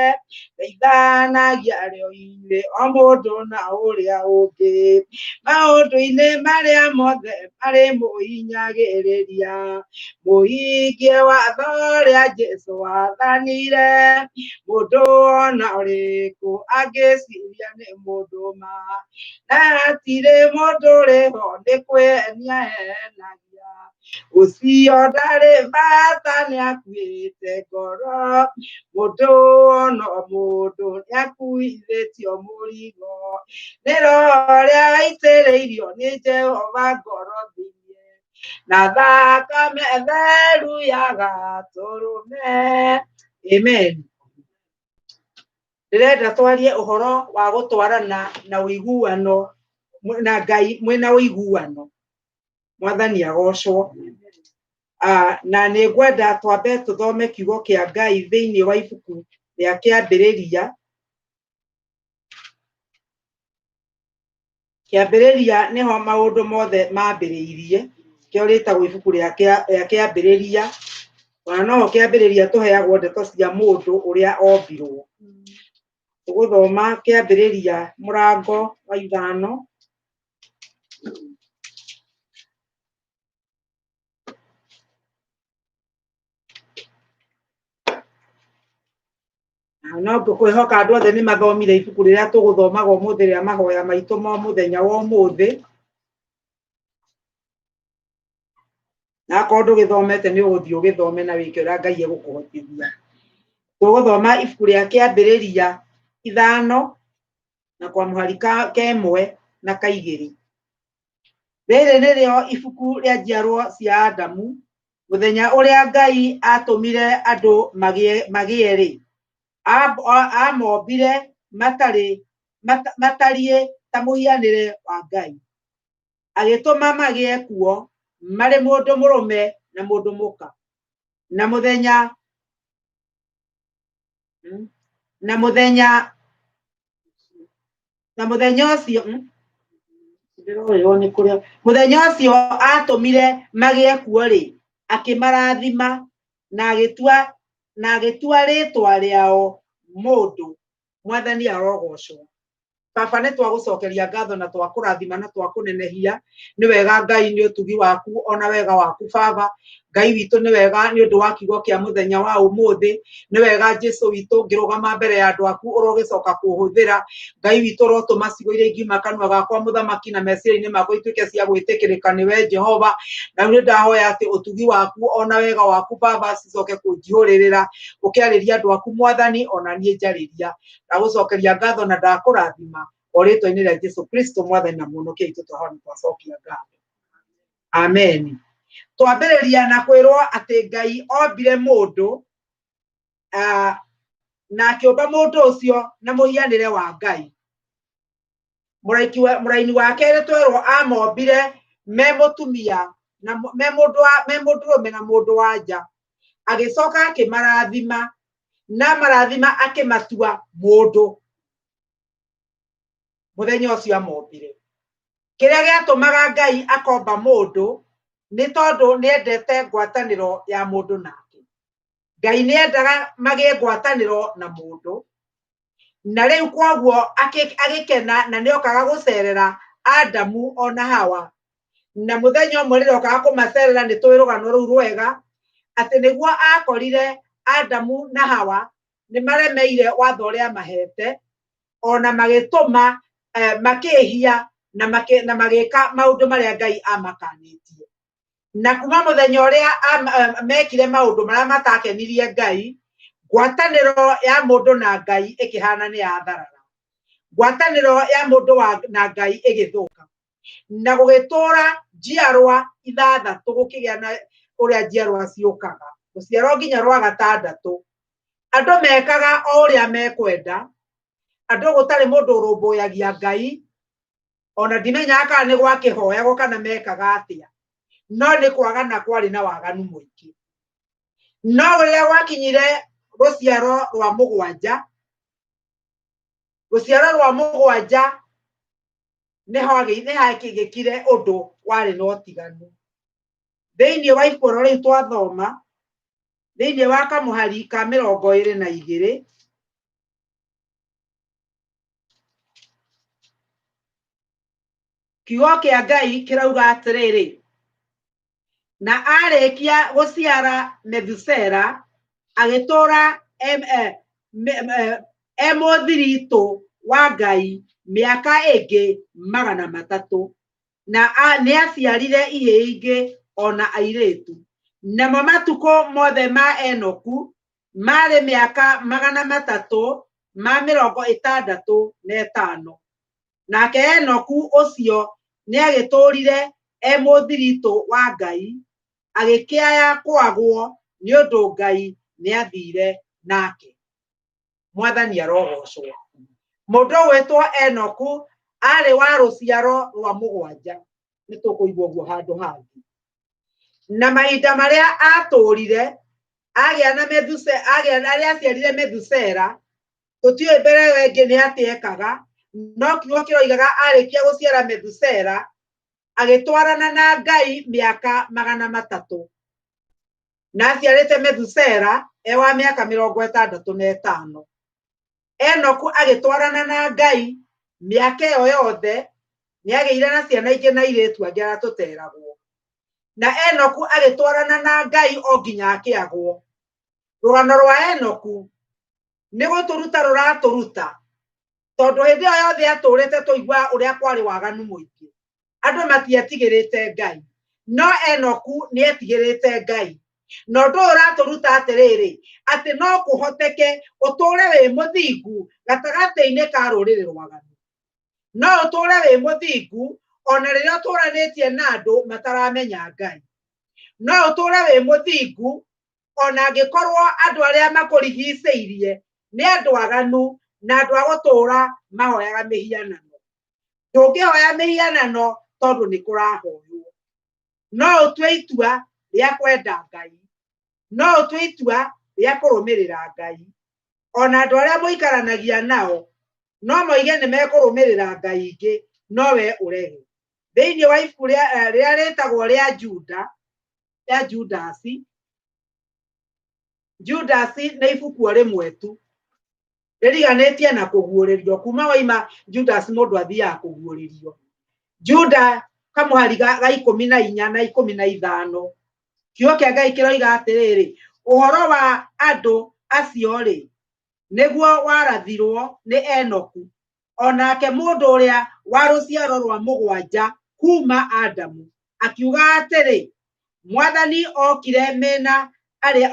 Speaker 4: teithanagia arĩ o inyuĩ o mũndũ na ũrĩa ũngĩ, maũndũ-inĩ marĩa mothe marĩ mũhinyagĩrĩria, mũhingie watho ũrĩa Jesũ athanire, mũndũ ona ũrĩkũ angĩciria nĩ mũndũ ma, na hatirĩ mũndũ ũrĩ ho nĩ kwĩhenia ehenagia, ũcio ndarĩ bata nĩakuĩte ngoro, mũndũ ona mũndũ nĩakuithĩtio mũrigo, nĩ Roho ũrĩa waitĩrĩirio nĩ Jehova ngoro thĩinĩ, na thakame theru ya Gatũrũme. Amen. Ndĩrenda twarie ũhoro wa gũtwarana na ũiguano na Ngai mwĩna ũiguano. Mwathani agocwo. Na nĩ ngwenda twambe tũthome kiugo kĩa Ngai thĩinĩ wa ibuku rĩa Kĩambĩrĩria. Kĩambĩrĩria nĩho maũndũ mothe mambĩrĩirie, kĩo rĩtagwo ibuku rĩa Kĩambĩrĩria. Ona noho Kĩambĩrĩria tũheagwo ndeto cia mũndũ ũrĩa ombirwo. Tũgũthoma Kĩambĩrĩria mũrango wa 5. No ngũkwĩhoka andũ othe nĩ mathomire ibuku rĩrĩa tũgũthomaga ũmũthĩ rĩa mahoya maitũ ma mũthenya wa ũmũthĩ. Na akorwo ndũgĩthomete nĩ ũgũthiĩ ũgĩthome na wĩke ũrĩa Ngai egũkũhotithia. Tũgũthoma ibuku rĩa Kĩambĩrĩria 5 na kwa mũhari 1 na 2. Rĩrĩ nĩrĩo ibuku rĩa njiarwa cia Adamu, mũthenya ũrĩa Ngai atũmire andũ magĩe rĩ. Amombire matarĩ matariĩ ta mũhianĩre wa Ngai, agĩtũma magĩe kuo marĩ mũndũ mũrũme na mũndũ mũka. Na mũthenya na mũthenya na mũthenya ũcio ndĩrorirwo nĩ kũrĩa mũthenya ũcio atũmire magĩe kuo rĩ, akĩmarathima na agĩtua rĩtwa rĩao mũndũ. Mwathani arogocwo. Baba, nĩ twagũcokeria ngatho na twakũrathima na twakũnenehia. Nĩ wega Ngai nĩ ũtugi waku ona wega waku Baba. Ngai witũ nĩ wega nĩ ũndũ wa kiugo kĩa mũthenya wa ũmũthĩ. Nĩ wega Jesu witũ ngĩrũgama mbere ya andũ aku ũrogĩcoka kũhũthĩra. Ngai witũ ũrotũma ciugo iria ingiuma kanua gakwa mũthamaki na meciria-inĩ makwa ituĩke cia gwĩtĩkĩrĩka nĩwe Jehova. Na rĩu nĩ ndahoya atĩ ũtugi waku ona wega waku Baba cicoke kũnjihũrĩrĩra ũkĩarĩria andũ aku Mwathani ona niĩ njarĩria. Ndagũcokeria ngatho na ndakũrathima o rĩtwa-inĩ rĩa Jesu Kristo Mwathani na Mũhonokia witũ, twahoya na twacokia ngatho. Amen. Twambĩrĩria na kwĩrwo atĩ Ngai ombire mũndũ na akĩũmba mũndũ ũcio na mũhianĩre wa Ngai. Mũraini wa kerĩ twerwo amombire me mũtumia na me mũndũrũme na mũndũ wa nja, agĩcoka akĩmarathima na marathima akĩmatua mũndũ. Mũthenya ũcio amombire. Kĩrĩa gĩatũmaga Ngai akomba mũndũ nĩ tondũ nĩendete ngwatanĩro ya mũndũ nake. Ngai nĩendaga magĩe ngwatanĩro na mũndũ, na rĩu koguo agĩkena na nĩokaga gũcerera Adamu ona Hawa. Na mũthenya ũmwe rĩrĩa okaga kũmacerera nĩ tũĩ rũgano rũu rwega atĩ nĩguo akorire Adamu na Hawa nĩ maremeire watho ũrĩa mahete, ona magĩtũma makĩhia na magĩka maũndũ marĩa Ngai amakanĩtie. Na kuma mũthenya ũrĩa mekire maũndũ marĩa matakenirie Ngai, ngwatanĩro ya mũndũ na Ngai ĩkĩhana nĩ yatharara. Ngwatanĩro ya mũndũ na Ngai ĩgĩthũka. Na gũgĩtũra njiarwa ithathatũ, gũkĩgĩa na ũrĩa njiarwa ciũkaga, rũciaro nginya rwa gatandatũ. Andũ mekaga o ũrĩa mekwenda, andũ gũtarĩ mũndũ ũrũmbũyagia Ngai, ona ndimenyaga kana nĩ gwakĩhoyagwo kana mekaga atĩa, no nĩ kwagana kwarĩ na waganu mũingĩ. No rĩrĩa gwakinyire rũciaro rwa mũgwanja, rũciaro rwa mũgwanja nĩ hakĩgĩkire ũndũ warĩ na ũtiganu. Thĩinĩ wa ibuku rĩu twathoma, thĩinĩ wa kamũhari ka 22, kiugo kĩa Ngai kĩrauga atĩrĩrĩ, na arĩkia gũciara Methusela agĩtũũra e mũthiritũ wa Ngai mĩaka ĩngĩ 300, na nĩaciarire ihĩĩ ingĩ ona airĩtu. Namo matukũ mothe ma Enoku marĩ mĩaka 365. Nake Enoku ũcio nĩagĩtũũrire e mũthiritũ wa Ngai, agĩkĩaya kwagwo nĩ ũndũ Ngai nĩathire nake. Mwathani arogocwo. Mũndũ ũgwĩtwo Enoku arĩ wa rũciaro rwa mũgwanja, nĩ tũkũigua ũguo handũ hangĩ. Na mahinda marĩa atũũrire agĩa na arĩa aciarire Methusela, tũtiũĩ mbere ĩyo ĩngĩ nĩ atĩ ekaga, no kiugo kĩroigaga arĩkia gũciara Methusela agĩtwarana na Ngai mĩaka 300. Na aciarĩte Methusela e wa mĩaka 65. Enoku agĩtwarana na Ngai mĩaka ĩyo yothe, nĩagĩire na ciana ingĩ na airĩtu angĩ arĩa tũteragwo. Na Enoku agĩtwarana na Ngai o nginya akĩagwo. Rũgano rwa Enoku nĩ gũtũruta rũratũruta, tondũ hĩndĩ ĩyo yothe atũrĩte tũigua ũrĩa kwarĩ waganu mũingĩ. Andũ matietigĩrĩte Ngai, no Enoku nĩetigĩrĩte Ngai. Na ũndũ ũyũ ũratũruta atĩrĩrĩ, atĩ no kũhoteke ũtũũre wĩ mũthingu gatagatĩ-inĩ ka rũrĩrĩ rwaganu. No ũtũũre wĩ mũthingu ona rĩrĩa ũtũranĩtie na andũ mataramenya Ngai. No ũtũũre wĩ mũthingu ona angĩkorwo andũ arĩa makũrigicĩirie Nĩ andũ aganu na andũ a gũtũũra mahoyaga mĩhianano. Ndũngĩhoya mĩhianano tondũ nĩ kũrahoywo. No ũtue itua rĩa kwenda Ngai, no ũtue itua rĩa kũrũmĩrĩra Ngai. Ona andũ arĩa mũikaranagia nao no moige nĩ mekũrũmĩrĩra Ngai ingĩ, no we ũrege. Thĩinĩ wa ibuku rĩrĩa rĩtagwo rĩa Juda, rĩa Judasi, Judasi nĩ ibuku o rĩmwe tu rĩriganĩtie na kũguũrĩrio. Kuma waima Judas mũndũ athiaga kũguũrĩrio. Juda kamũhari ga 14 na 15, kiugo kĩa Ngai kĩroiga atĩrĩrĩ, ũhoro wa andũ acio rĩ, nĩguo warathirwo nĩ Enoku, onake mũndũ ũrĩa wa rũciaro rwa mũgwanja kuma Adamu, akiuga atĩrĩ, Mwathani okire mena arĩa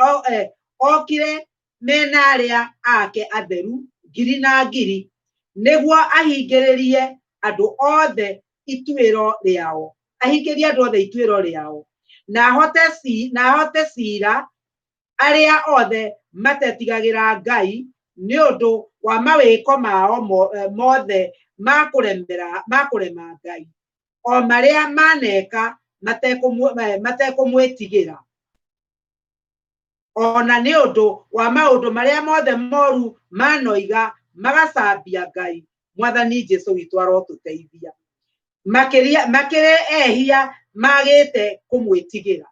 Speaker 4: okire mena arĩa ake atheru ngiri na ngiri, nĩguo ahingĩrĩrie andũ othe ituĩro rĩao, ahingĩrie andũ othe ituĩro rĩao, na ahote cira arĩa othe matetigagĩra Ngai nĩ ũndũ wa mawĩko mao mothe ma kũrema Ngai, o marĩa maneka matekũmwĩtigĩra, ona nĩ ũndũ wa maũndũ marĩa mothe moru manoiga magacambia Ngai. Mwathani Jesu witũ arotũteithia. Makĩrĩ ehia magĩte kũmwĩtigĩra.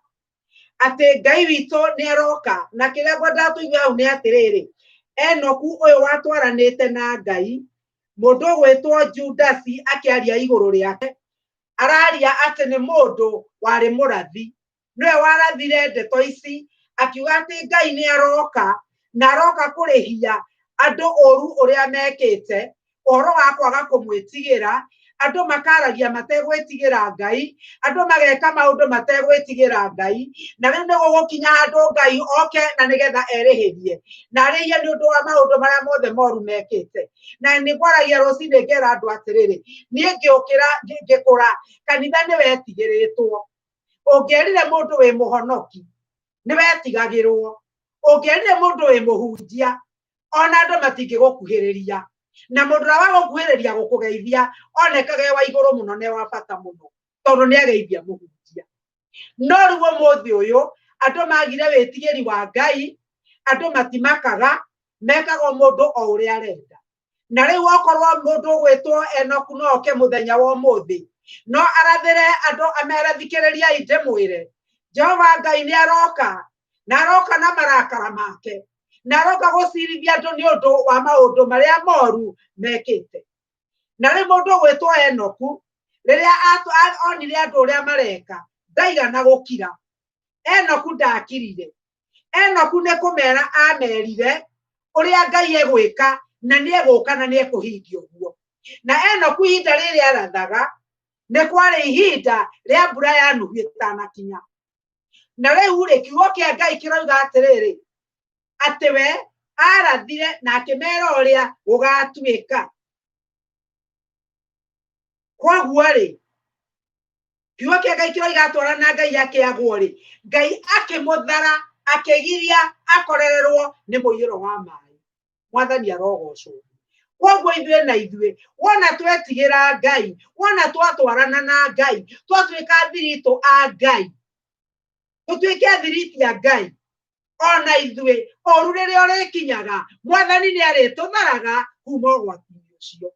Speaker 4: Atĩ Ngai witũ nĩ aroka, na kĩrĩa ngwendaga tũigue hau nĩ atĩrĩrĩ, Enoku ũyũ watwaranĩte na Ngai, mũndũ ũgwĩtwo Judasi akĩaria igũrũ rĩake, araria atĩ nĩ mũndũ warĩ mũrathi. Nĩwe warathire ndeto ici, akiuga atĩ Ngai nĩ aroka, na aroka kũrĩhia andũ ũru ũrĩa mekĩte, ũhoro wa kwaga kũmwĩtigĩra, andũ makaragia mategwĩtigĩra Ngai, andũ mageka maũndũ mategwĩtigĩra Ngai, na rĩu nĩ gũgũkinya handũ Ngai oke na nĩgetha erĩhĩrie, na arĩhie nĩ ũndũ wa maũndũ marĩa mothe moru mekĩte. Na nĩ ngwaragia rũcinĩ ngera andũ atĩrĩrĩ, niĩ ngĩũkĩra ngĩkũra, kanitha nĩ wetigĩrĩtwo. Ũngĩerire mũndũ wĩ mũhonoki nĩ wetigagĩrwo, ũngĩerire mũndũ wĩ mũhunjia ona andũ matingĩgũkuhĩrĩria, na mũndũ ũrĩa wagũkuhĩrĩria gũkũgeithia onekaga e wa igũrũ mũno na e wa bata mũno, tondũ nĩ ageithia mũhunjia. No rĩu ũmũthĩ ũyũ andũ magire wĩtigĩri wa Ngai, andũ matimakaga, mekaga o mũndũ o ũrĩa arenda. Na rĩu okorwo mũndũ ũgwĩtwo Enoku no oke mũthenya wa ũmũthĩ, no arathĩre andũ amere thikĩrĩriai ndĩmwĩre, Jehova Ngai nĩ aroka, na aroka na marakara make, na aroka gũcirithia andũ nĩ ũndũ wa maũndũ marĩa moru mekĩte. Na rĩu mũndũ ũgwĩtwo Enoku rĩrĩa onire andũ ũrĩa mareka, ndaigana gũkira. Enoku ndakirire. Enoku nĩ kũmera amerire ũrĩa Ngai egwĩka, na nĩ egũka na nĩ ekũhingia ũguo. Na Enoku ihinda rĩrĩa arathaga, nĩ kwarĩ ihinda rĩa mbura ya Nuhu ĩtanakinya. Na rĩu rĩ, kiugo kĩa Ngai kĩroiga atĩrĩrĩ, atĩ we arathire na akĩmera ũrĩa gũgatuĩka. Koguo rĩ, kiugo kĩa Ngai kĩroiga atwara na Ngai akĩagwo rĩ, Ngai akĩmũthara, akĩgiria akorererwo nĩ mũiyũro wa maĩ. Mwathani arogocwo. Koguo ithuĩ na ithuĩ, wona twetigĩra Ngai, wona twatwarana na Ngai, twatuĩka athiritũ a Ngai, tũtuĩke athiriti a Ngai, ona ithuĩ ũru rĩrĩa ũrĩkinyaga, Mwathani nĩ arĩtũtharaga kuma ũgwati-inĩ ũcio.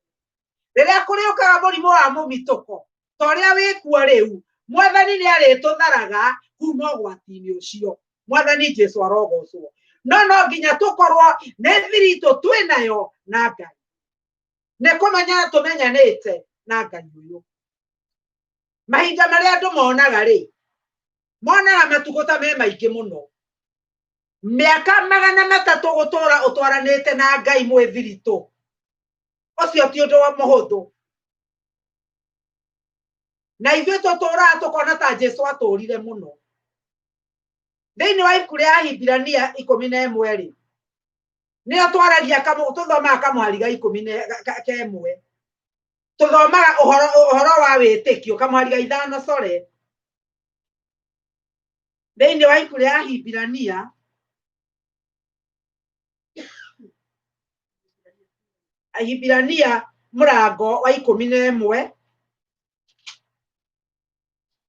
Speaker 4: Rĩrĩa kũrĩũkaga mũrimũ wa mũmitũko ta ũrĩa wĩkuo rĩu, Mwathani nĩ arĩtũtharaga kuma ũgwati-inĩ ũcio. Mwathani Jesu arogocwo. No no nginya tũkorwo nĩ thiritũ twĩ nayo na Ngai, nĩ kũmenya tũmenyanĩte na Ngai ũyũ. Mahinda marĩa andũ monaga rĩ, monaga matukũ ta me maingĩ mũno. Mĩaka 300 gũtũra ũtwaranĩte na Ngai mwĩ thiritũ, ũcio ti ũndũ wa mũhũthũ. Na ithuĩ tũtũraga tũkona ta Jesu atũrire mũno. Thĩinĩ wa ibuku rĩa Ahibirania 11 rĩ, nĩyo twaragia tũthomaga kamũhari ga ikũmi na kemwe. Tũthomaga ũhoro wa wĩtĩkio, kamũhari ga 5, sorry. Thĩinĩ wa ibuku rĩa Ahibirania Ahibirania mũrango wa 11,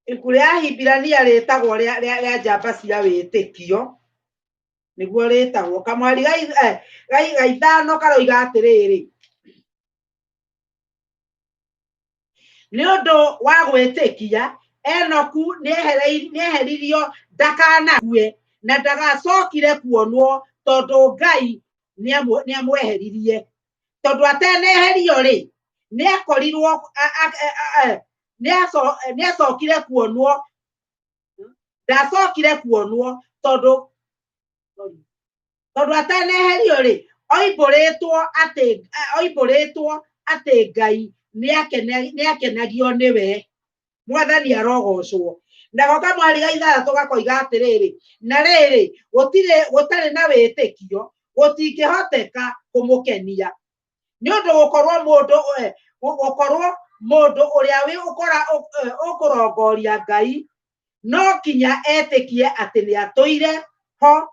Speaker 4: ibuku rĩa Ahibirania rĩtagwo rĩa njamba cia wĩtĩkio, nĩguo rĩtagwo. Kamwari ga 5 karoiga atĩrĩrĩ, nĩ ũndũ wa gwĩtĩkia Enoku nĩeheririo ndakanakue na ndagacokire kuonwo tondũ Ngai nĩamweheririe. Tondũ ateneherio rĩ, nĩakorirwo nĩacokire kuonwo, ndacokire kuonwo tondũ ateneherio rĩ, oimbũrĩtwo atĩ Ngai nĩakenagio nĩwe. Mwathani arogocwo. Nako kamwari ga 6 gakoiga atĩrĩrĩ, na rĩrĩ gũtarĩ na wĩtĩkio gũtingĩhoteka kũmũkenia, nĩ ũndũ gũkorwo mũndũ ũrĩa ũkũrongoria Ngai no kinya etĩkie atĩ nĩatũire ho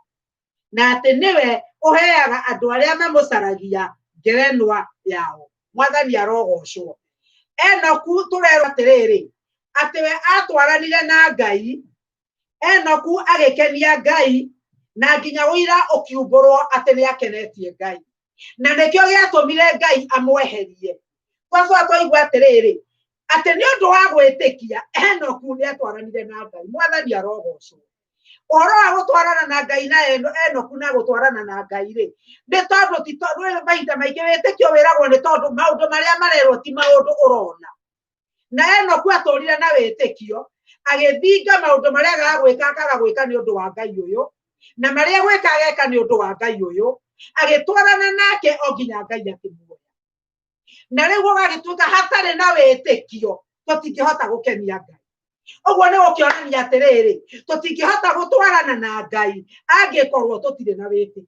Speaker 4: na atĩ nĩwe ũheaga andũ arĩa mamũcaragia ngerenwa yao. Mwathani arogocwo. Enoku tũrerwo atĩrĩrĩ, atĩ we atwaranire na Ngai, Enoku agĩkenia Ngai, na nginya ũira ũkiumbũrwo atĩ nĩakenetie Ngai, na nĩkĩo gĩatũmire Ngai amweherie. Twacoka twaigua atĩrĩrĩ, atĩ nĩ ũndũ wa gwĩtĩkia Enoku nĩatwaranire na Ngai. Mwathani arogocwo. Ũhoro wa gũtwarana na Ngai na Enoku na gũtwarana na Ngai rĩ, nĩ tondũ ti tondũ mahinda maingĩ wĩtĩkio wĩragwo nĩ tondũ maũndũ marĩa marerwo ti maũndũ ũrona. Na Enoku atũrire na wĩtĩkio, agĩthinga maũndũ marĩa agaga gwĩka akaga gwĩka nĩ ũndũ wa Ngai ũyũ, na marĩa gwĩka ageka nĩ ũndũ wa Ngai ũyũ, agĩtwarana nake o nginya Ngai akĩmuoya. Na rĩu gũgagĩtuĩka hatarĩ na wĩtĩkio tũtingĩhota gũkenia Ngai. Ũguo nĩ gũkĩonania atĩrĩrĩ, tũtingĩhota gũtwarana na Ngai angĩkorwo tũtirĩ na wĩtĩkio.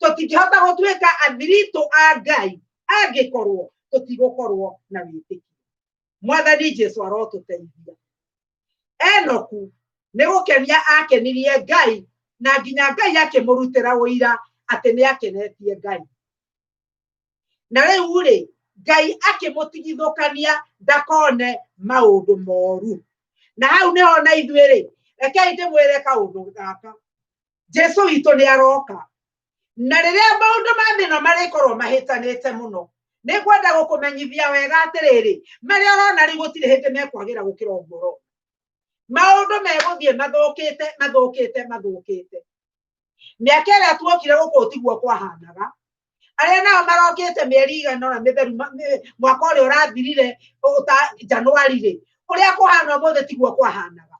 Speaker 4: Tũtingĩhota gũtuĩka athiritũ a Ngai angĩkorwo tũtigũkorwo na wĩtĩkio. Mwathani Jesu arotũteithia. Enoku nĩ gũkenia akenirie Ngai, na nginya Ngai akĩmũrutĩra ũira atĩ nĩ akenetie Ngai. Na rĩu rĩ, Ngai akĩmũtigithũkania ndakone maũndũ moru. Na hau nĩho na ithuĩ rĩ, rekei ndĩmwĩre kaũndũ gaka. Jesu witũ nĩ aroka. Na rĩrĩa maũndũ ma thĩ ĩno marĩkorwo mahĩtanĩte mũno, nĩngwenda gũkũmenyithia wega atĩrĩrĩ, marĩa ũrona rĩu gũtirĩ hĩndĩ mekwagĩra gũkĩra ũguo ũrona. Maũndũ megũthiĩ mathũkĩte, mathũkĩte, mathũkĩte. Mĩaka ĩrĩa tuokire gũkũ tiguo kwahanaga. Arĩa nao marokĩte mĩeri igana ũna mĩtheru mwaka ũrĩa ũrathirire Januari rĩ, ũrĩa kũhana ũmũthĩ tiguo kwahanaga.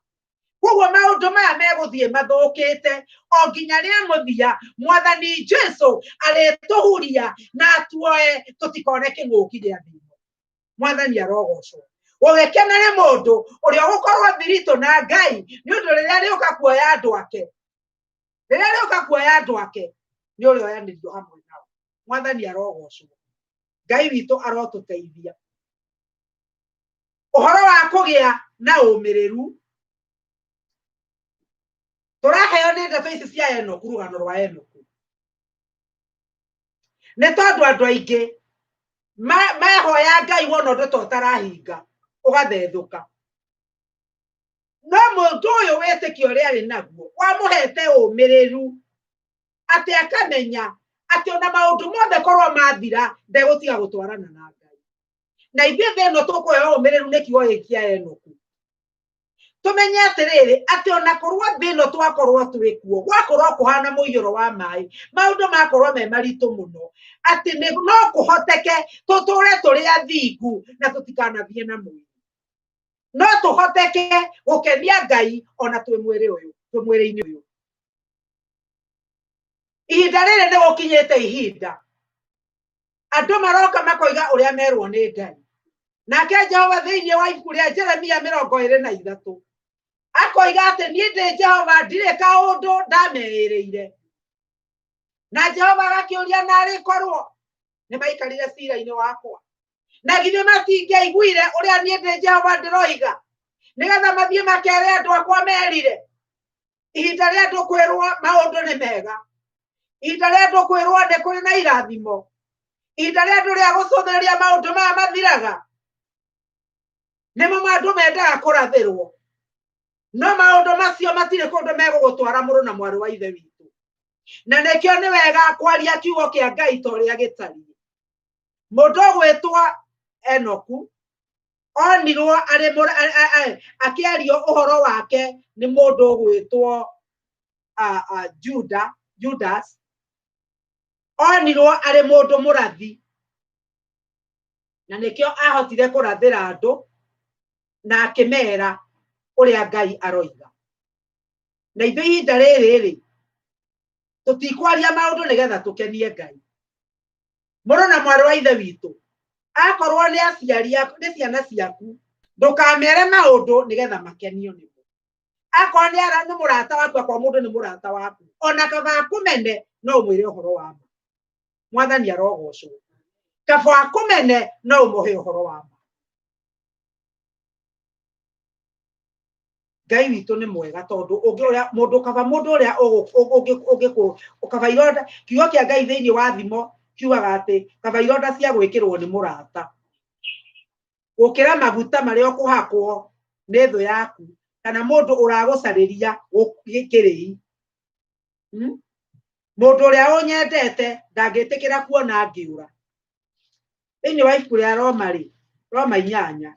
Speaker 4: Koguo maũndũ maya megũthiĩ mathũkĩte o nginya rĩa mũthia Mwathani Jesu arĩtũhuria na atuoe tũtikone kĩng'ũki gĩa thĩ ĩno. Mwathani arogocwo. Gũgĩkena nĩ mũndũ ũrĩa ũgũkorwo thiritũ na Ngai, nĩ ũndũ rĩrĩa rĩũka kuoya andũ ake, rĩrĩa rĩũka kuoya andũ ake, nĩ ũrĩa oyanĩrio hamwe nao. Mwathani arogocwo. Ngai witũ arotũteithia. Ũhoro wa kũgĩa na ũmĩrĩru tũraheo nĩ ndeto ici cia Enoku, rũgano rwa Enoku, nĩ tondũ andũ aingĩ mahoya Ngai wona ũndũ ta ũtarahinga ũgathethũka. No mũndũ ũyũ wĩtĩkio ũrĩa arĩ naguo wamũhete ũmĩrĩru atĩ akamenya atĩ ona maũndũ mothe korwo mathira ndegũtiga gũtwarana na Ngai. Na ithuĩ thĩ ĩno tũkũheo ũmĩrĩru nĩ kiugo gĩkĩ kĩa Enoku. Tũmenye atĩrĩrĩ, atĩ ona korwo thĩ ĩno twakorwo twĩ kuo, gwakorwo kũhana mũiyũro wa maĩ, maũndũ makorwo me maritũ mũno, atĩ no kũhoteke tũtũre tũrĩ athingu na tũtikanathiĩ na mwĩrĩ. No tũhoteke gũkenia Ngai ona twĩ mwĩrĩ ũyũ, twĩ mwĩrĩ-inĩ ũyũ. Ihinda rĩrĩ nĩ gũkinyĩte ihinda andũ maroka makoiga ũrĩa merwo nĩ Ngai. Nake Jehova thĩinĩ wa ibuku rĩa Jeremia 23 akoiga atĩ niĩ ndĩ Jehova ndirĩ kaũndũ ndameĩrĩire. Na Jehova agakĩũria narĩ korwo nĩ maikarire cira-inĩ wakwa, na githĩ matingĩaiguire ũrĩa niĩ ndĩ Jehova ndĩroiga, nĩgetha mathiĩ makere andũ akwa merire. Ihinda rĩa andũ kwĩrwo maũndũ nĩ mega, ihinda rĩa andũ kwĩrwo nĩ kũrĩ na irathimo, Ihinda rĩa andũ rĩa gũcũthĩrĩria maũndũ maya mathiraga, nĩmo andũ mendaga kũrathĩrwo, no maũndũ macio matirĩ kũndũ megũgũtwara mũrũ na mwarĩ wa ithe witũ. Na nĩkĩo nĩ wega kwaria kiugo kĩa Ngai ta ũrĩa gĩtariĩ. Mũndũ ũgwĩtwo Enoku onirwo arĩ akĩario ũhoro wake nĩ mũndũ ũgwĩtwo Judas, onirwo arĩ mũndũ mũrathi, na nĩkĩo ahotire kũrathĩra andũ na akĩmera ũrĩa Ngai aroiga. Na ithuĩ ihinda rĩrĩ rĩ, tũtikwaria maũndũ nĩgetha tũkenie Ngai. Mũrũ na mwarĩ wa ithe witũ, akorwo nĩ aciari aku, nĩ ciana ciaku, ndũkamere maũndũ nĩgetha makenio nĩmo. Akorwo nĩ nĩ mũrata waku, akorwo mũndũ nĩ mũrata waku, ona kaba akũmene no ũmwĩre ũhoro wa ma. Mwathani arogocwo. Kaba akũmene no ũmũhe ũhoro wa ma. Ngai witũ nĩ mwega tondũ ũngĩ ũrĩa mũndũ kaba mũndũ ũrĩa ũngĩkũ kaba ironda, kiugo kĩa Ngai thĩinĩ wa thimo kiugaga atĩ kaba ironda cia gwĩkĩrwo nĩ mũrata gũkĩra maguta marĩa ũkũhakwo nĩ thũ yaku kana mũndũ ũragũcarĩria kĩrĩi. Mũndũ ũrĩa ũnyendete ndangĩtĩkĩra kuona ngĩũra. Thĩinĩ wa ibuku rĩa Roma rĩ, Roma 8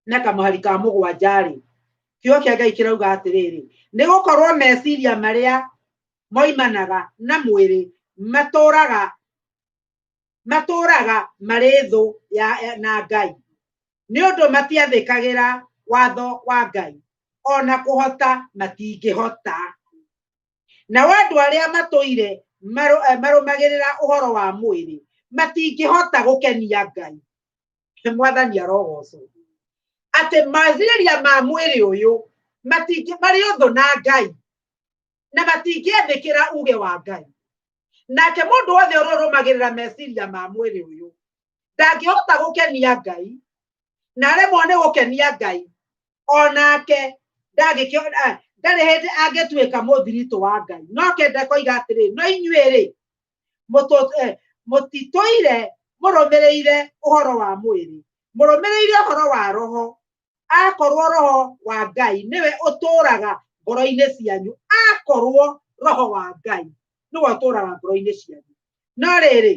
Speaker 4: na kamũhari ka 7 rĩ, kiugo kĩa Ngai kĩrauga atĩrĩrĩ, nĩ gũkorwo meciria marĩa moimanaga na mwĩrĩ matũraga marĩ thũ na Ngai, nĩ ũndũ matiathĩkagĩra watho wa Ngai, ona kũhota matingĩhota. Nao andũ arĩa matũire marũmagĩrĩra ũhoro wa mwĩrĩ matingĩhota gũkenia Ngai. Mwathani arogocwo. Atĩ meciria ma mwĩrĩ ũyũ matingĩ marĩ ũthũ na Ngai na matingĩathĩkĩra uge wa Ngai. Nake mũndũ wothe ũrĩa ũrũmagĩrĩra meciria ma mwĩrĩ ũyũ ndangĩhota gũkenia Ngai, na aremwo nĩ gũkenia Ngai, onake ndarĩ hĩndĩ angĩtuĩka mũthiritũ wa Ngai. No kenda koiga atĩrĩ, no inyuĩ rĩ, mũtitũire mũrũmĩrĩire ũhoro wa mwĩrĩ, mũrũmĩrĩire ũhoro wa roho. Akorwo roho wa Ngai nĩwe ũtũũraga ngoro-inĩ cianyu, akorwo roho wa Ngai nĩwe ũtũũraga ngoro-inĩ cianyu. No rĩrĩ,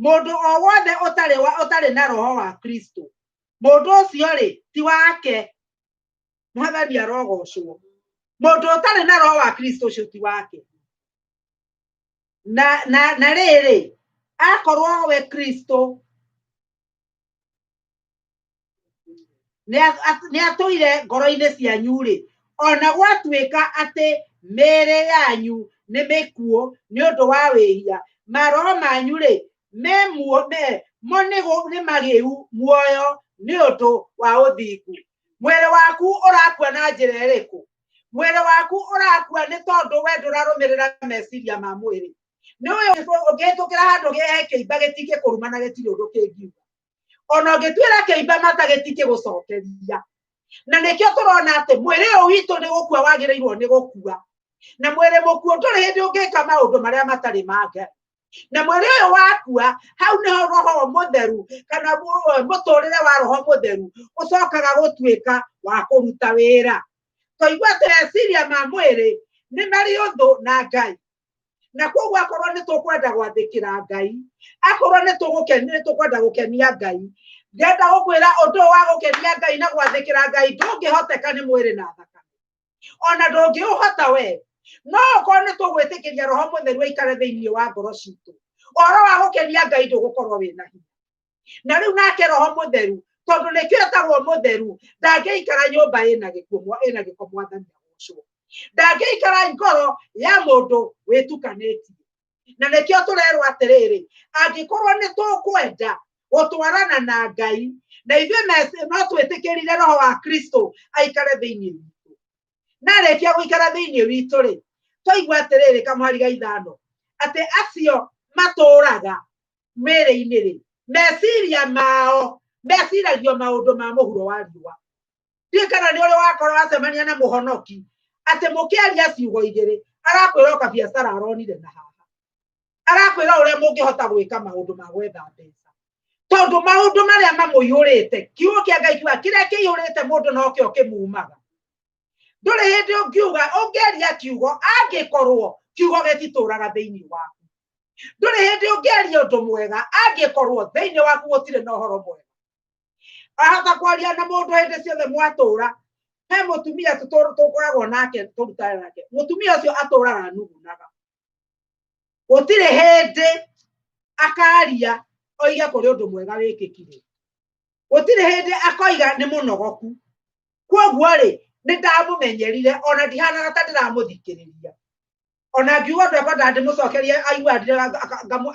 Speaker 4: mũndũ o wothe ũtarĩ na roho wa Kristo, mũndũ ũcio rĩ ti wake. Mwathani arogocwo. Mũndũ ũtarĩ na roho wa Kristo ũcio ti wake. Na rĩrĩ, akorwo we Kristo nĩ atũire ngoro-inĩ cianyu rĩ, ona gwatuĩka atĩ mĩĩrĩ yanyu nĩ mĩkuũ nĩ ũndũ wa wĩhia, maroho manyu rĩ mo nĩ magĩu muoyo nĩ ũndũ wa ũthingu. Mwĩrĩ waku ũrakua na njĩra ĩrĩkũ? Mwĩrĩ waku ũrakua nĩ tondũ we ndũrarũmĩrĩra meciria ma mwĩrĩ. Nĩ ũyũ ũngĩhĩtũkĩra handũ he kĩimba gĩtingĩkũruma na gĩtirĩ ũndũ kĩngiuga. Ona ũngĩtuĩra kĩimba mata gĩtingĩgũcokeria. Na nĩkĩo tũrona atĩ mwĩrĩ ũyũ witũ nĩ gũkua wagĩrĩirwo nĩ gũkua. Na mwĩrĩ mũkuũ ndũrĩ hĩndĩ ũngĩka maũndũ marĩa matarĩ ma Ngai. Na mwĩrĩ ũyũ wakua, hau nĩho roho mũtheru kana mũtũrĩre wa roho mũtheru ũcokaga gũtuĩka wa kũruta wĩra. Twaigua atĩ meciria ma mwĩrĩ nĩ marĩ ũthũ na Ngai. Na koguo akorwo nĩ tũkwenda gwathĩkĩra Ngai, akorwo nĩ tũkwenda gũkenia Ngai, ndĩrenda gũkwĩra ũndũ wa gũkenia Ngai na gwathĩkĩra Ngai ndũngĩhoteka nĩ mwĩrĩ na thakame. Ona ndũngĩũhota we. No okorwo nĩ tũgwĩtĩkĩria roho mũtheru aikare thĩinĩ wa ngoro citũ, ũhoro wa gũkenia Ngai ndũgũkorwo wĩna hinya. Na rĩu nake roho mũtheru, tondũ nĩkĩo etagwo mũtheru, ndangĩikara nyũmba ĩna gĩkuũ, ĩna gĩko, Mwathani agocwo. Ndangĩikara ngoro ya mũndũ wĩtukanĩtie. Na nĩkĩo tũrerwo atĩrĩrĩ, angĩkorwo nĩ tũkwenda gũtwarana na Ngai, na ithuĩ no twĩtĩkĩrire roho wa Kristo aikare thĩinĩ witũ. Na arĩkia gũikara thĩinĩ witũ rĩ, twaigua atĩrĩrĩ kamũhari ga 5, atĩ acio matũũraga mĩĩrĩ-inĩ rĩ, meciria mao meciragio maũndũ ma mũhuro wa riũa. Ndiũĩ kana nĩ ũrĩ wakorwo wacemania na mũhonoki atĩ mũkĩaria ciugo igĩrĩ arakwĩra o kabiacara aronire na haha, Arakwĩra ũrĩa mũngĩhota gwĩka maũndũ ma gwetha mbeca, tondũ maũndũ marĩa mamũiyũrĩte, kiugo kĩa Ngai kiuga kĩrĩa kĩiyũrĩte mũndũ nokĩo kĩmumaga. Ndũrĩ hĩndĩ ũngiuga ũngĩaria kiugo angĩkorwo kiugo gĩtitũraga thĩinĩ waku. Ndũrĩ hĩndĩ ũngĩaria ũndũ mwega angĩkorwo thĩinĩ waku gũtirĩ na ũhoro mwega. Ahota kwaria na mũndũ hĩndĩ ciothe mwatũra. He mũtumia tũkoragwo nake, tũrutane nake, mũtumia ũcio atũraga anugunaga. Gũtirĩ hĩndĩ akaria oige kũrĩ ũndũ mwega wĩkĩkire, gũtirĩ hĩndĩ akoiga nĩ mũnogoku. Kwoguo rĩ, nĩ ndamũmenyerire, ona ndihanaga ta ndĩramũthikĩrĩria. Ona ngiuga ũndũ ekwendaga ndĩmũcokerie, aigua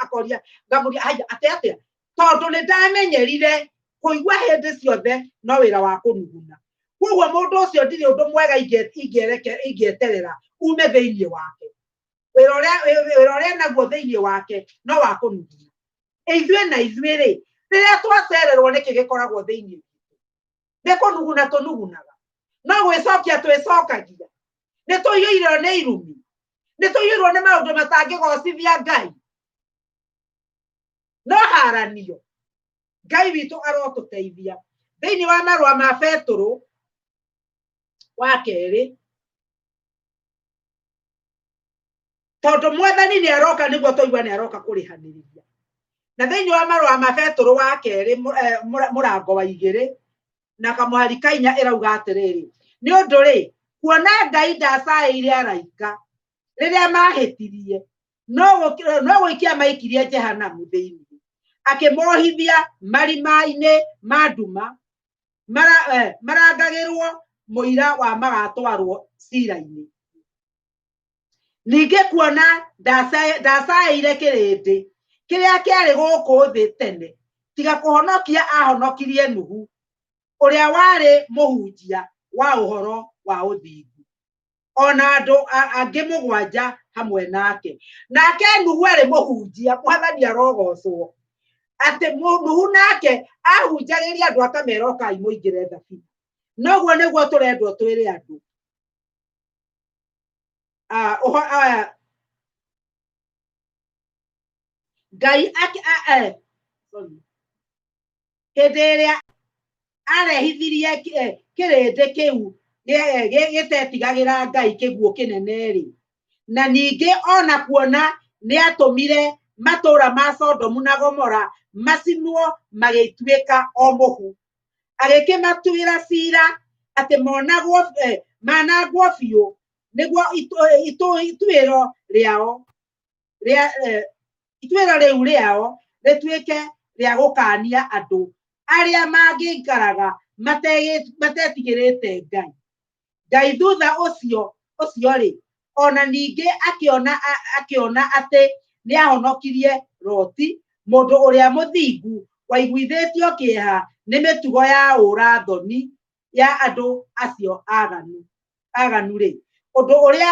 Speaker 4: akoria, ngamũria haya atĩa atĩa, tondũ nĩ ndamenyerire kũigua hĩndĩ ciothe no wĩra wa kũnuguna. Koguo mũndũ ũcio ndirĩ ũndũ mwega ingĩeterera ume thĩinĩ wake. Wĩra ũrĩa naguo thĩinĩ wake no wa kũnuguna. Ithuĩ na ithuĩ rĩ, rĩrĩa twacererwo nĩkĩ gĩkoragwo thĩinĩ witũ? Nĩ kũnuguna tũnugunaga, no gwĩcokia twĩcokagia. Nĩ tũiyũirwo nĩ irumi, nĩ tũiyũirwo nĩ maũndũ matangĩgocithia Ngai. No haranio, Ngai witũ arotũteithia. Thĩinĩ wa marũa ma Betũrũ wa kerĩ, tondũ mwathani nĩ aroka, nĩguo twaigua nĩ aroka kũrĩhanĩrĩria. Na thĩinĩ wa marũa ma Betũrũ wa kerĩ, mũrango wa 2 na kamũhari ka 4 ĩrauga atĩrĩrĩ, nĩ ũndũ rĩ, kuona Ngai ndacaĩire araika rĩrĩa mahĩtirie, no gũikia maikirie Jehanamu thĩinĩ, akĩmohithia marima-inĩ ma nduma, marangagĩrwo mũira wa magatwarwo cira-inĩ. Ningĩ kuona ndacaĩire kĩrĩndĩ kĩrĩa kĩarĩ gũkũ thĩ tene, tiga kũhonokia ahonokirie Nuhu, ũrĩa warĩ mũhunjia wa ũhoro wa ũthingu, ona andũ angĩ 7 hamwe nake. Nake Nuhu arĩ mũhunjia, mwathani arogocwo, atĩ Nuhu nake ahunjagĩria andũ akamera ũkai mũingĩre thabina. Noguo nĩguo tũrendwo twĩre andũ. Ngai hĩndĩ ĩrĩa arehithirie kĩrĩndĩ kĩu gĩtetigagĩra Ngai kĩguũ kĩnene rĩ, na ningĩ ona kuona nĩatũmire matũũra ma Sodomu na Gomora macinwo magĩtuĩka o mũhu, agĩkĩmatuĩra cira atĩ manangwo biũ, nĩguo ituĩro rĩao ituĩro rĩu rĩao rĩtuĩke rĩa gũkaania andũ arĩa mangĩikaraga matetigĩrĩte Ngai. Ngai thutha ũcio rĩ, ona ningĩ akĩona atĩ nĩahonokirie Loti, mũndũ ũrĩa mũthingu waiguithĩtio kĩeha nĩ mĩtugo ya ũũra-thoni ya andũ acio aganu rĩ, ũndũ ũrĩa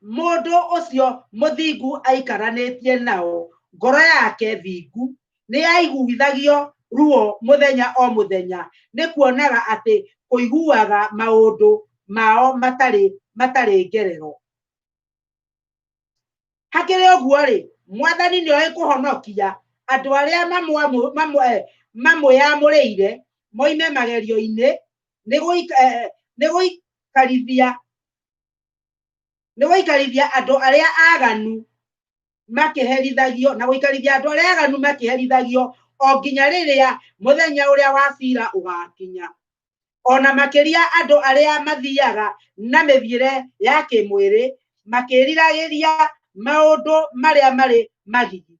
Speaker 4: mũndũ ũcio mũthingu aikaranĩtie nao, ngoro yake thingu nĩyaiguithagio ruo mũthenya o mũthenya nĩ kuonaga atĩ kũiguaga maũndũ mao matarĩ ngerero. Hakĩrĩ ũguo rĩ, mwathani nĩoĩ kũhonokia andũ arĩa mamwĩamũrĩire moime magerio-inĩ, nĩ gũikarithia andũ arĩa aganu makĩherithagio, na gũikarithia andũ arĩa aganu makĩherithagio o nginya rĩrĩa mũthenya ũrĩa wa cira ũgakinya. Ona makĩria andũ arĩa mathiaga na mĩthiĩre ya kĩmwĩrĩ makĩriragĩria maũndũ marĩa marĩ magigi,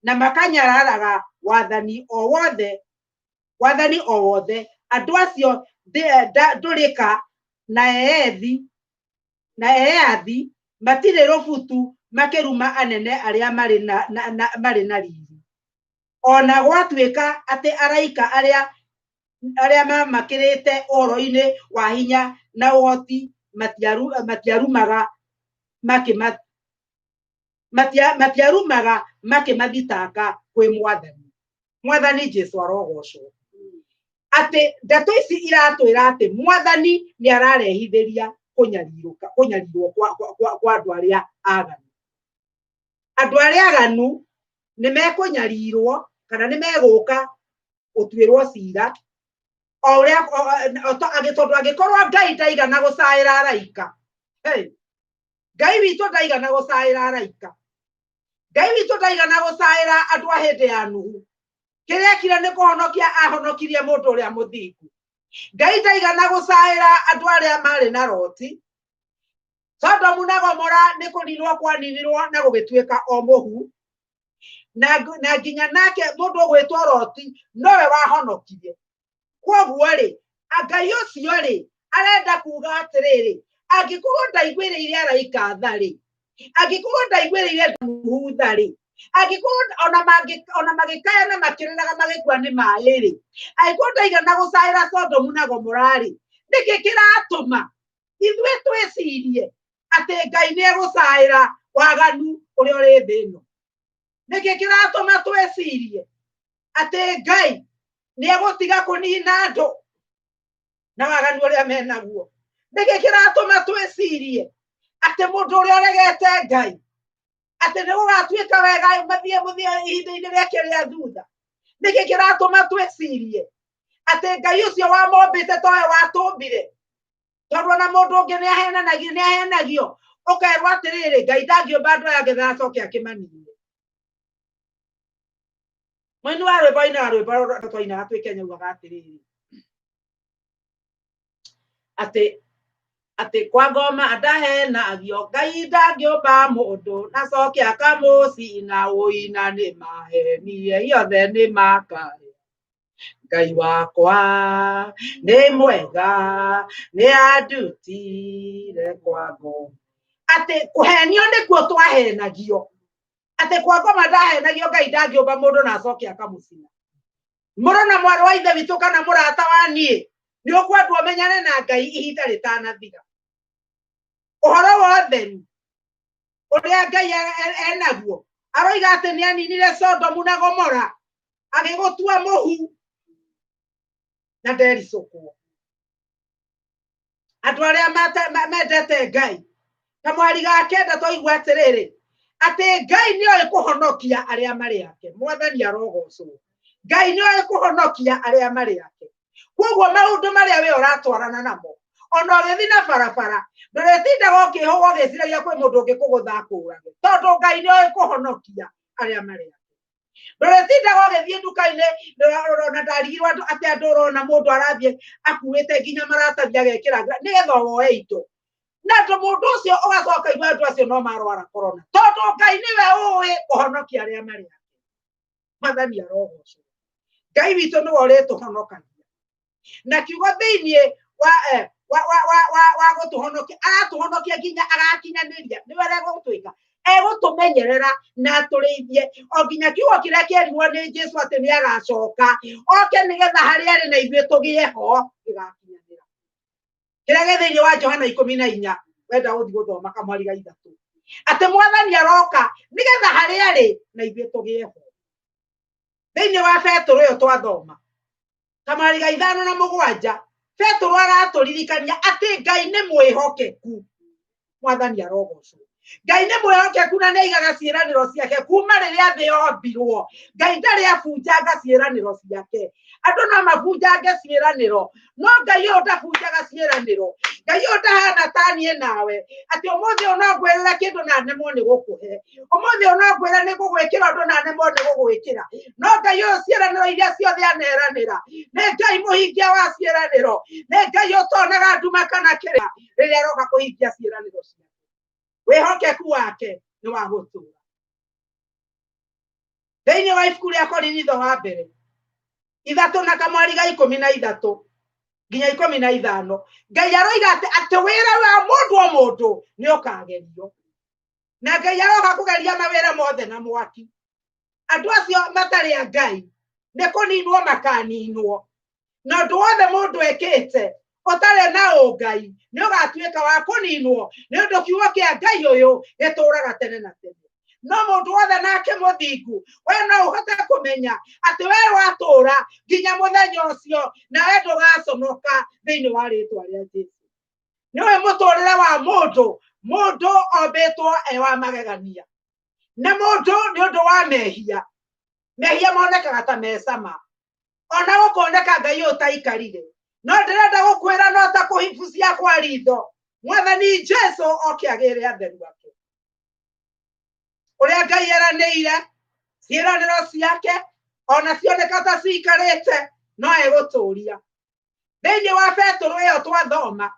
Speaker 4: na makanyararaga wathani o wothe. Andũ acio ndũrĩka na eethi matirĩ rũbutu makĩruma anene arĩa marĩ na riri. Ona gwatuĩka atĩ araika arĩa mamakĩrĩte ũhoro-inĩ wa hinya na ũhoti matiarumaga makĩmathitanga kwĩ mwathani. Mwathani Jesu arogocwo. Atĩ ndeto ici iratwĩra atĩ mwathani nĩ ararehithĩria kũnyarirwo kwa andũ arĩa aganu. Andũ arĩa aganu nĩ mekũnyarirwo kana nĩ megũka gũtuĩrwo cira o ũrĩa tondũ angĩkorwo Ngai ndaigana gũcaĩra araika. Hey, Ngai witũ ndaigana gũcaĩra araika. Ngai witũ ndaigana gũcaĩra andũ a hĩndĩ ya Nuhu. Kĩrĩa ekire nĩ kũhonokia ahonokirie mũndũ ũrĩa mũthingu. Ngai ndaigana gũcaĩra andũ arĩa marĩ na Loti. Sodomu na Gomora nĩ kũninwo kwaninirwo na gũgĩtuĩka o mũhu. Na nginya nake mũndũ ũgwĩtwo Loti nowe wahonokirie. Kwoguo rĩ, Ngai ũcio rĩ, arenda kuga atĩrĩrĩ, angĩkorwo ndaiguĩrĩire araika tha rĩ, angĩkorwo ndaiguĩrĩire Nuhu tha rĩ, angĩkorwo ona magĩkaya na makĩrĩraga magĩkua nĩ maĩ rĩ, angĩkorwo ndaigana gũcaĩra Sodomu na Gomora rĩ, nĩkĩ kĩratũma ithuĩ twĩcirie atĩ Ngai nĩ egũcaĩra waganu ũrĩa ũrĩ thĩ ĩno? Nĩkĩ kĩratũma twĩcirie atĩ Ngai nĩ egũtiga kũnina andũ na waganu ũrĩa menaguo? Nĩkĩ kĩratũma twĩcirie atĩ mũndũ ũrĩa ũregete Ngai atĩ nĩ gũgatuĩka wega mathiĩ mũthia ihinda-inĩ rĩake rĩa thutha? Nĩkĩ kĩratũma twĩcirie atĩ Ngai ũcio wamombĩte towe watũmbire? Tondũ ona mũndũ ũngĩ nĩ ahenanagio, nĩ ahenagio ũkerwo atĩrĩrĩ, Ngai ndangĩũmba andũ aya ngetha acoke akĩmanine. Mũini wa rwĩmbo ainaga rwĩmbo rũrĩa twainaga twĩ Kenya ugaga atĩrĩrĩ, atĩ kwa ngoma ndahenagio, Ngai ndangĩũmba mũndũ na acoke akamũcina, ũina nĩ mahenie iothe nĩ makarĩa. Ngai wakwa nĩ mwega, nĩ andutire kwa ngoma. Atĩ kũhenio nĩkuo twahenagio, atĩ kwa ngoma ndahenagio, Ngai ndangĩũmba mũndũ na acoke akamũcina. Mũrũ na mwarĩ wa ithe witũ kana mũrata wa niĩ, nĩ ũkwendwo ũmenyane na Ngai ihinda rĩtanathira. Ũhoro wa ũtheru ũrĩa Ngai enaguo, aroiga atĩ nĩ aninire Sodomu na Gomora agĩgũtua mũhu na ndericũkwo. Andũ arĩa mendete Ngai, kamwari ga kenda twaigua atĩrĩrĩ, atĩ Ngai nĩoĩ kũhonokia arĩa marĩ ake. Mwathani arogocwo. Ngai nĩoĩ kũhonokia arĩa marĩ ake. Koguo maũndũ marĩa we ũratwarana namo, ona ũgĩthiĩ na barabara, ndũrĩtindaga ũkĩhũgwo ũgĩciragia kwĩ mũndũ ũngĩkũgũtha akũũrage, tondũ Ngai nĩoĩ kũhonokia arĩa marĩ ake. Ndũrĩtindaga ũgĩthiĩ nduka-inĩ, ona ndarigirwo andũ atĩ andũ ũrona mũndũ arathiĩ akuĩte nginya maratathi agekĩra nĩgetha woe indo. Na andũ mũndũ ũcio ũgacoka igua andũ acio no marwara corona, tondũ Ngai nĩwe ũĩ kũhonokia arĩa marĩ ake. Mwathani arogocwo. Ngai witũ nĩwe ũrĩtũhonokagia. Na kiugo thĩiniĩ wa gũtũhonokia, aratũhonokia nginya agakinyanĩria. Nĩwe ũrĩa egũtwĩka, egũtũmenyerera na atũrĩithie o nginya kiugo kĩrĩa kĩerirwo nĩ Jesũ atĩ nĩ agacoka oke nĩgetha harĩa arĩ na ithuĩ tũgĩe ho gĩgakinyanĩra. Kĩrĩa gĩ thĩiniĩ wa Johana 14, wenda gũthiĩ gũthoma kamwari ga 3, atĩ Mwathani aroka nĩgetha harĩa arĩ na ithuĩ tũgĩe ho. Thĩiniĩ wa Petũrũ ĩyo twathoma kamwari ga 5 na 7, Petũrũ aratũririkania atĩ Ngai nĩ mwĩhokeku. Mwathani arogocwo. Ngai nĩ mwĩhokeku na nĩ aigaga ciĩranĩro ciake kuma rĩrĩa thĩ yombirwo. Ngai ndarĩ abunjanga ciĩranĩro ciake. Andũ no mabunjange ciĩranĩro, no Ngai ũyũ ndabunjaga ciĩranĩro. Ngai ũyũ ndahana ta niĩ nawe, atĩ ũmũthĩ ũyũ no ngwĩrĩre kĩndũ na nemwo nĩ gũkũhe, ũmũthĩ ũyũ no ngwĩre nĩ ngũgwĩkĩra ũndũ na nemwo nĩ gũgwĩkĩra. No Ngai ũyũ ciĩranĩro iria ciothe aneranĩra, nĩ Ngai mũhingia wa ciĩranĩro, nĩ Ngai ũtonaga nduma kana kĩrĩa rĩrĩa aroka kũhingia ciĩranĩro ciake. Wĩhokeku wake nĩ wa gũtũũra. Thĩinĩ wa ibuku rĩa Korinitho wa mbere 3 na kamwari ga 13 nginya 15, Ngai aroiga atĩ wĩra wa mũndũ o mũndũ nĩ ũkagerio, na Ngai aroka kũgeria mawĩra mothe na mwaki. Andũ acio matarĩ a Ngai nĩ kũninwo makaninwo, na ũndũ wothe mũndũ ekĩte ũtarĩ na ũngai nĩ ũgatuĩka wa kũninwo, nĩ ũndũ kiugo kĩa Ngai ũyũ gĩtũũraga tene na tene. No mũndũ wothe nake mũthingu, we no ũhote kũmenya atĩ we watũũra nginya mũthenya ũcio, nawe ndũgaconoka thĩinĩ wa rĩĩtwa rĩa Jesũ. Nĩũĩ mũtũũrĩre wa mũndũ, mũndũ ombĩtwo e wa magegania. Na mũndũ nĩ ũndũ wa mehia, mehia monekaga ta mecama, ona gũkoneka Ngai ũyũ ũtaikarire. No ndĩrenda gũkwĩra no ta kũhibucia kwa ritho, Mwathani Jesu oke agĩre atheru ake. Ũrĩa Ngai eranĩire, ciĩranĩro ciake ona cioneka ta ciikarĩte, no egũtũũria. Thĩinĩ wa Petũrũ ĩyo twathoma,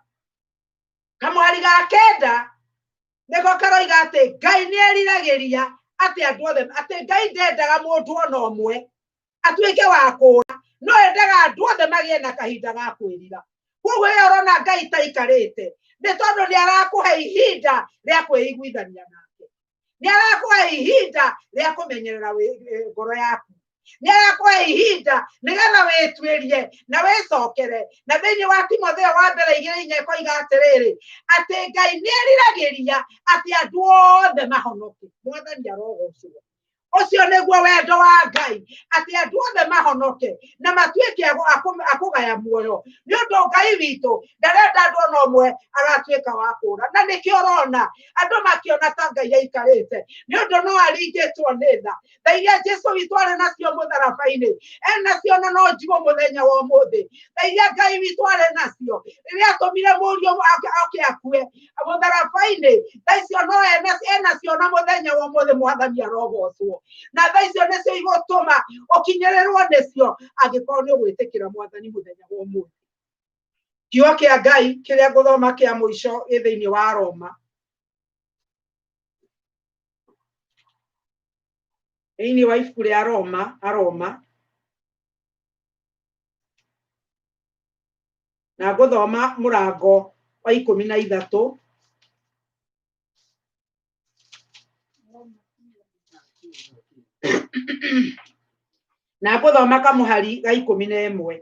Speaker 4: kamũhari ga kenda nĩko karoiga atĩ Ngai nĩ eriragĩria atĩ andũ othe, atĩ Ngai ndendaga mũndũ ona ũmwe atuĩke wa kũũra, no endaga andũ othe magĩe na kahinda ga kwĩrira. Koguo ĩyo ũrona Ngai taikarĩte nĩ tondũ nĩ arakũhe ihinda rĩa kwĩiguithania nake, nĩ arakũhe ihinda rĩa kũmenyerera ngoro yaku, nĩ arakũhe ihinda nĩgetha wĩtuĩrie na wĩcokere. Na thĩinĩ wa Timotheo wa mbere 2:4 ĩkoiga atĩrĩrĩ, atĩ Ngai nĩ eriragĩria atĩ andũ othe mahonoke. Mwathani arogocwo. Ũcio nĩguo wendo wa Ngai, atĩ andũ othe mahonoke na matuĩke akũgaya muoyo. Nĩ ũndũ Ngai witũ ndarenda andũ ona ũmwe agatuĩka wa kũũra. Na nĩkĩo ũrona andũ makĩona ta Ngai aikarĩte, nĩ ũndũ no aringĩtwo nĩ tha. Tha iria Jesu witũ arĩ nacio mũtharaba-inĩ, enacio na no njigũ mũthenya wa ũmũthĩ. Tha iria Ngai witũ arĩ nacio rĩrĩa atũmire mũriũ oke akue mũtharaba-inĩ, tha icio no enacio na mũthenya wa ũmũthĩ. Mwathani arogocwo. Na tha icio nĩcio igũtũma ũkinyĩrĩrwo nĩcio angĩkorwo nĩ ũgwĩtĩkĩra Mwathani mũthenya wa ũmũthĩ. Kiugo kĩa Ngai kĩrĩa ngũthoma kĩa mũico gĩ thĩinĩ wa Roma. Thĩinĩ wa ibuku rĩa Roma, Aroma. Na ngũthoma mũrango wa 13. Na ngũthoma kamũhari ga 11.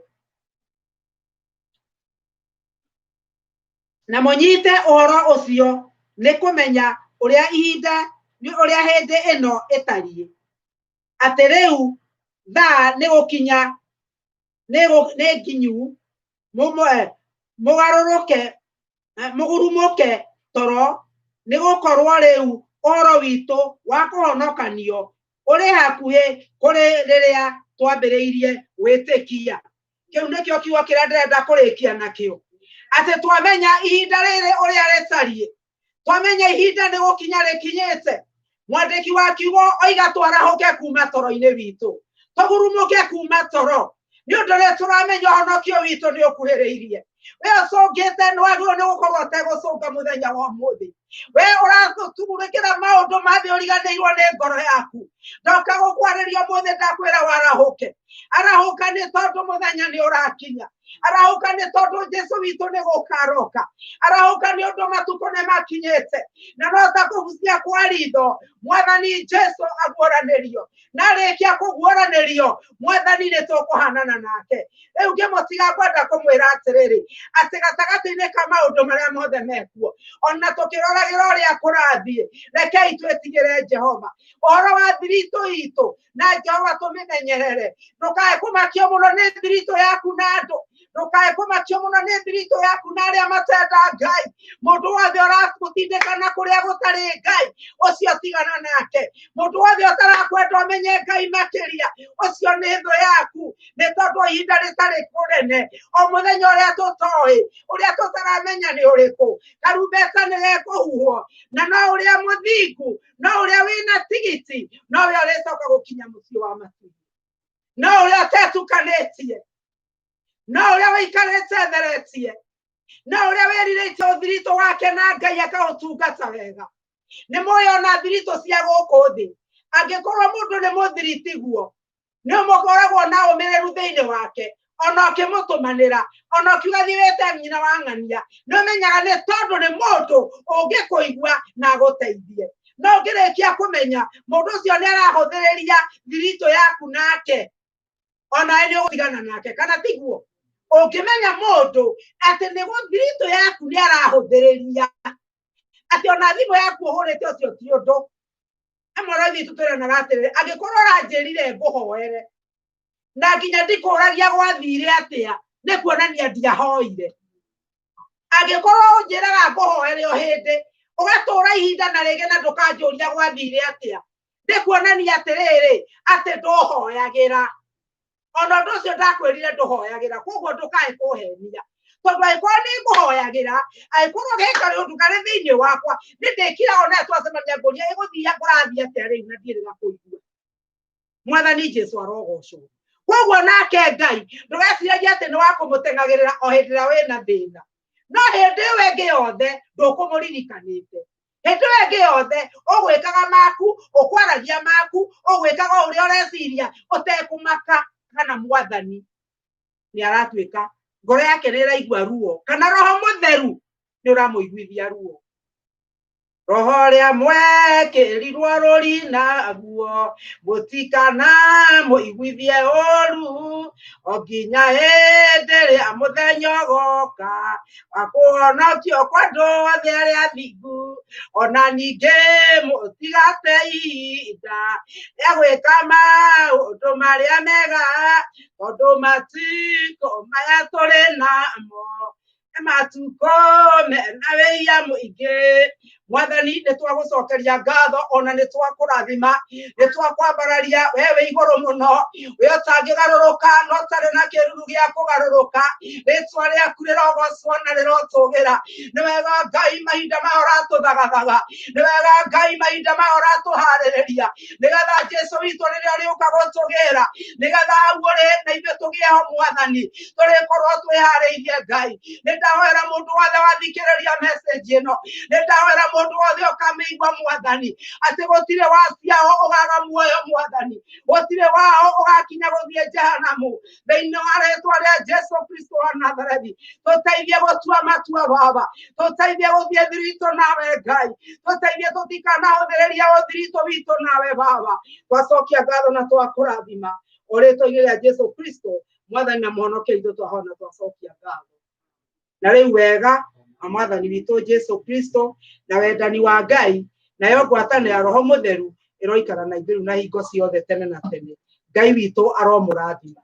Speaker 4: Na mũnyite ũhoro ũcio nĩ kũmenya ũrĩa ihinda, nĩ ũrĩa hĩndĩ ĩno ĩtariĩ, atĩ rĩu thaa nĩ gũkinya, nĩ nginyu, mũgarũrũke, mũgurumũke toro, nĩ gũkorwo rĩu ũhoro witũ wa kũhonokanio ũrĩ hakuhĩ kũrĩ rĩrĩa twambĩrĩirie gwĩtĩkia. Kĩu nĩkĩo kiugo kĩrĩa ndĩrenda kũrĩkia nakĩo, atĩ twamenya ihinda rĩrĩ ũrĩa rĩtariĩ, twamenya ihinda nĩ gũkinya rĩkinyĩte. Mwandĩki wa kiugo oiga twarahũke kuma toro-inĩ witũ, tũgurumũke kuma toro, nĩ ũndũ nĩ tũramenya ũhonokio witũ nĩ ũkuhĩrĩirie. We ũcũngĩte nĩ wagĩrĩirwo nĩ gũkorwo ũtegũcũnga mũthenya wa ũmũthĩ. We ũratũtugũrĩkĩra maũndũ ma thĩ ũriganĩirwo nĩ ngoro yaku. Ndoka gũkwarĩria ũmũthĩ ndakwĩra warahũke. Arahũka nĩ tondũ mũthenya nĩ ũrakinya. Arahũka nĩ tondũ Jesu witũ nĩ gũka aroka. Arahũka nĩ ũndũ matukũ nĩ makinyĩte. Na no ta kũbucia kwa ritho, Mwathani Jesu aguũranĩrio. Na arĩkia kũguũranĩrio, Mwathani nĩ tũkũhanana nake. Rĩu ngĩmũtiga ngwenda kũmwĩra atĩrĩrĩ, atĩ gatagatĩ-inĩ ka maũndũ marĩa mothe mekuo, ona tũkĩroragĩra ũrĩa kũrathiĩ, rekei twĩtigĩre Jehova. Ũhoro wa thiritũ itũ na Jehova tũmĩmenyerere. Ndũkae kũmakio mũno nĩ thiritũ yaku na andũ, ndũkae kũmakio mũno nĩ thiritũ yaku na arĩa matenda Ngai. Mũndũ wothe ũragũtindĩka na kũrĩa gũtarĩ Ngai, ũcio tigana nake. Mũndũ wothe ũtarakwenda ũmenye Ngai makĩria, ũcio nĩ thũ yaku. Nĩ tondũ ihinda rĩtarĩ kũnene, o mũthenya ũrĩa tũtoĩ, ũrĩa tũtaramenya nĩ ũrĩkũ, karumbeta nĩ gekũhuhwo, na no ũrĩa mũthingu, no ũrĩa wĩna tigiti, no ũrĩa ũrĩcoka gũkinya mũciĩ wa matu, no ũrĩa ũtetukanĩtie, no ũrĩa wĩikarĩte etheretie, no ũrĩa wĩrirĩtie ũthiritũ wake na Ngai akaũtungata wega. Nĩ mũĩ ona thiritũ cia gũkũ thĩ, angĩkorwo mũndũ nĩ mũthiritiguo, nĩ mũkoragwo na ũmĩrĩru thĩinĩ wake, ona ũkĩmũtũmanĩra, ona ũkiuga thiĩ wĩte nyina wa ng'ania, nĩ ũmenyaga nĩ tondũ nĩ mũndũ ũngĩkũigua na agũteithie. No ũngĩrĩkia kũmenya mũndũ ũcio nĩ arahũthĩrĩria thiritũ yaku nake, onawe nĩ ũgũtigana nake, kana tiguo? Ũngĩmenya mũndũ atĩ nĩ thiritũ yaku nĩ arahũthĩrĩria, atĩ ona thimũ yaku ũhũrĩte ũcio ti ũndũ. Amwe ithuĩ tũtwĩranaga atĩrĩrĩ, angĩkorwo ũranjĩrire ngũhoere na nginya ndikũragia gwathire atĩa, nĩ kuonania ndiahoire. Angĩkorwo ũnjĩraga ngũhoere o hĩndĩ, ũgatũra ihinda na rĩngĩ na ndũkanjũria gwathire atĩa, Nĩ kuonania atĩrĩrĩ atĩ ndũhoyagĩra. Ona ũndũ ũcio ndakwĩrire ndũhoyagĩra, koguo ndũkae kũhenia. Tondũ angĩkorwo nĩ ngũhoyagĩra, angĩkorwo gĩka ũndũ karĩ thĩinĩ wakwa, nĩ ndĩkira ona twacemania ngũria ĩgũthiia kũrathiĩ atĩa rĩu na ndiĩrĩga kũigua. Mwathani Jesu arogocwo. Koguo nake Ngai ndũgeciragie atĩ nĩ wa kũmũteng'agĩrĩra o hĩndĩ ĩrĩa wĩna thĩna. No hĩndĩ ĩyo ĩngĩ yothe ndũkũmũririkanĩte. Hĩndĩ ĩyo ĩngĩ yothe ũgwĩkaga maku, ũkwaragia maku, ũgwĩkaga o ũrĩa ũreciria ũtekũmaka kana mwathani nĩ aratuĩka ngoro yake nĩ ĩraigua ruo kana roho mũtheru nĩ ũramũiguithia ruo. Roho ũrĩa mwekĩrirwo rũri naguo mũtikana mũiguithie ũru o nginya hĩndĩ ĩrĩa mũthenya ũgoka wa kũhonokio kwa andũ othe arĩa athingu. Ona ningĩ mũtigate ihinda rĩa gwĩka maũndũ marĩa mega tondũ matukũ maya tũrĩ namo nĩ matukũ mena wĩia mũingĩ. Mwathani nĩ twagũcokeria ngatho ona nĩ twakũrathima, nĩ twakwambararia we wĩ igũrũ mũno, we ũtangĩgarũrũka no ũtarĩ na kĩruru gĩa kũgarũrũka. Rĩtwa rĩaku rĩrogocwo na rĩrotũgĩra. Nĩ wega Ngai mahinda maya ũratũthagathaga, nĩ wega Ngai mahinda maya ũratũharĩrĩria nĩgetha Jesu witũ rĩrĩa ũrĩũka gũtũgĩra, nĩgetha hau ũrĩ na ithuĩ tũgĩe ho Mwathani, tũrĩkorwo twĩharĩirie Ngai. Nĩ ndahoera mũndũ wothe wathikĩrĩria message ĩno, nĩ ndahoera mũndũ wothe ũkamĩigua Mwathani, atĩ gũtirĩ wa ciao ũgaga muoyo Mwathani, gũtirĩ wao ũgakinya gũthiĩ jehanamu. Thĩinĩ wa rĩtwa rĩa Jesu Kristo wa Nazarethi, tũteithie gũtua matua Baba, tũteithie gũthiĩ thiritũ nawe Ngai, tũteithie tũtikanahũthĩrĩria ũthiritũ witũ nawe Baba. Twacokia ngatho na twakũrathima o rĩtwa-inĩ rĩa Jesu Kristo Mwathani na Mũhonokia witũ, twahona twacokia ngatho. Na rĩu wega wa Mwathani witũ Jesu Kristo na wendani wa Ngai nayo ngwatanĩro ya Roho Mũtheru ĩroikara na ithuĩ rĩu na hingo ciothe tene na tene. Ngai witũ aromũrathima.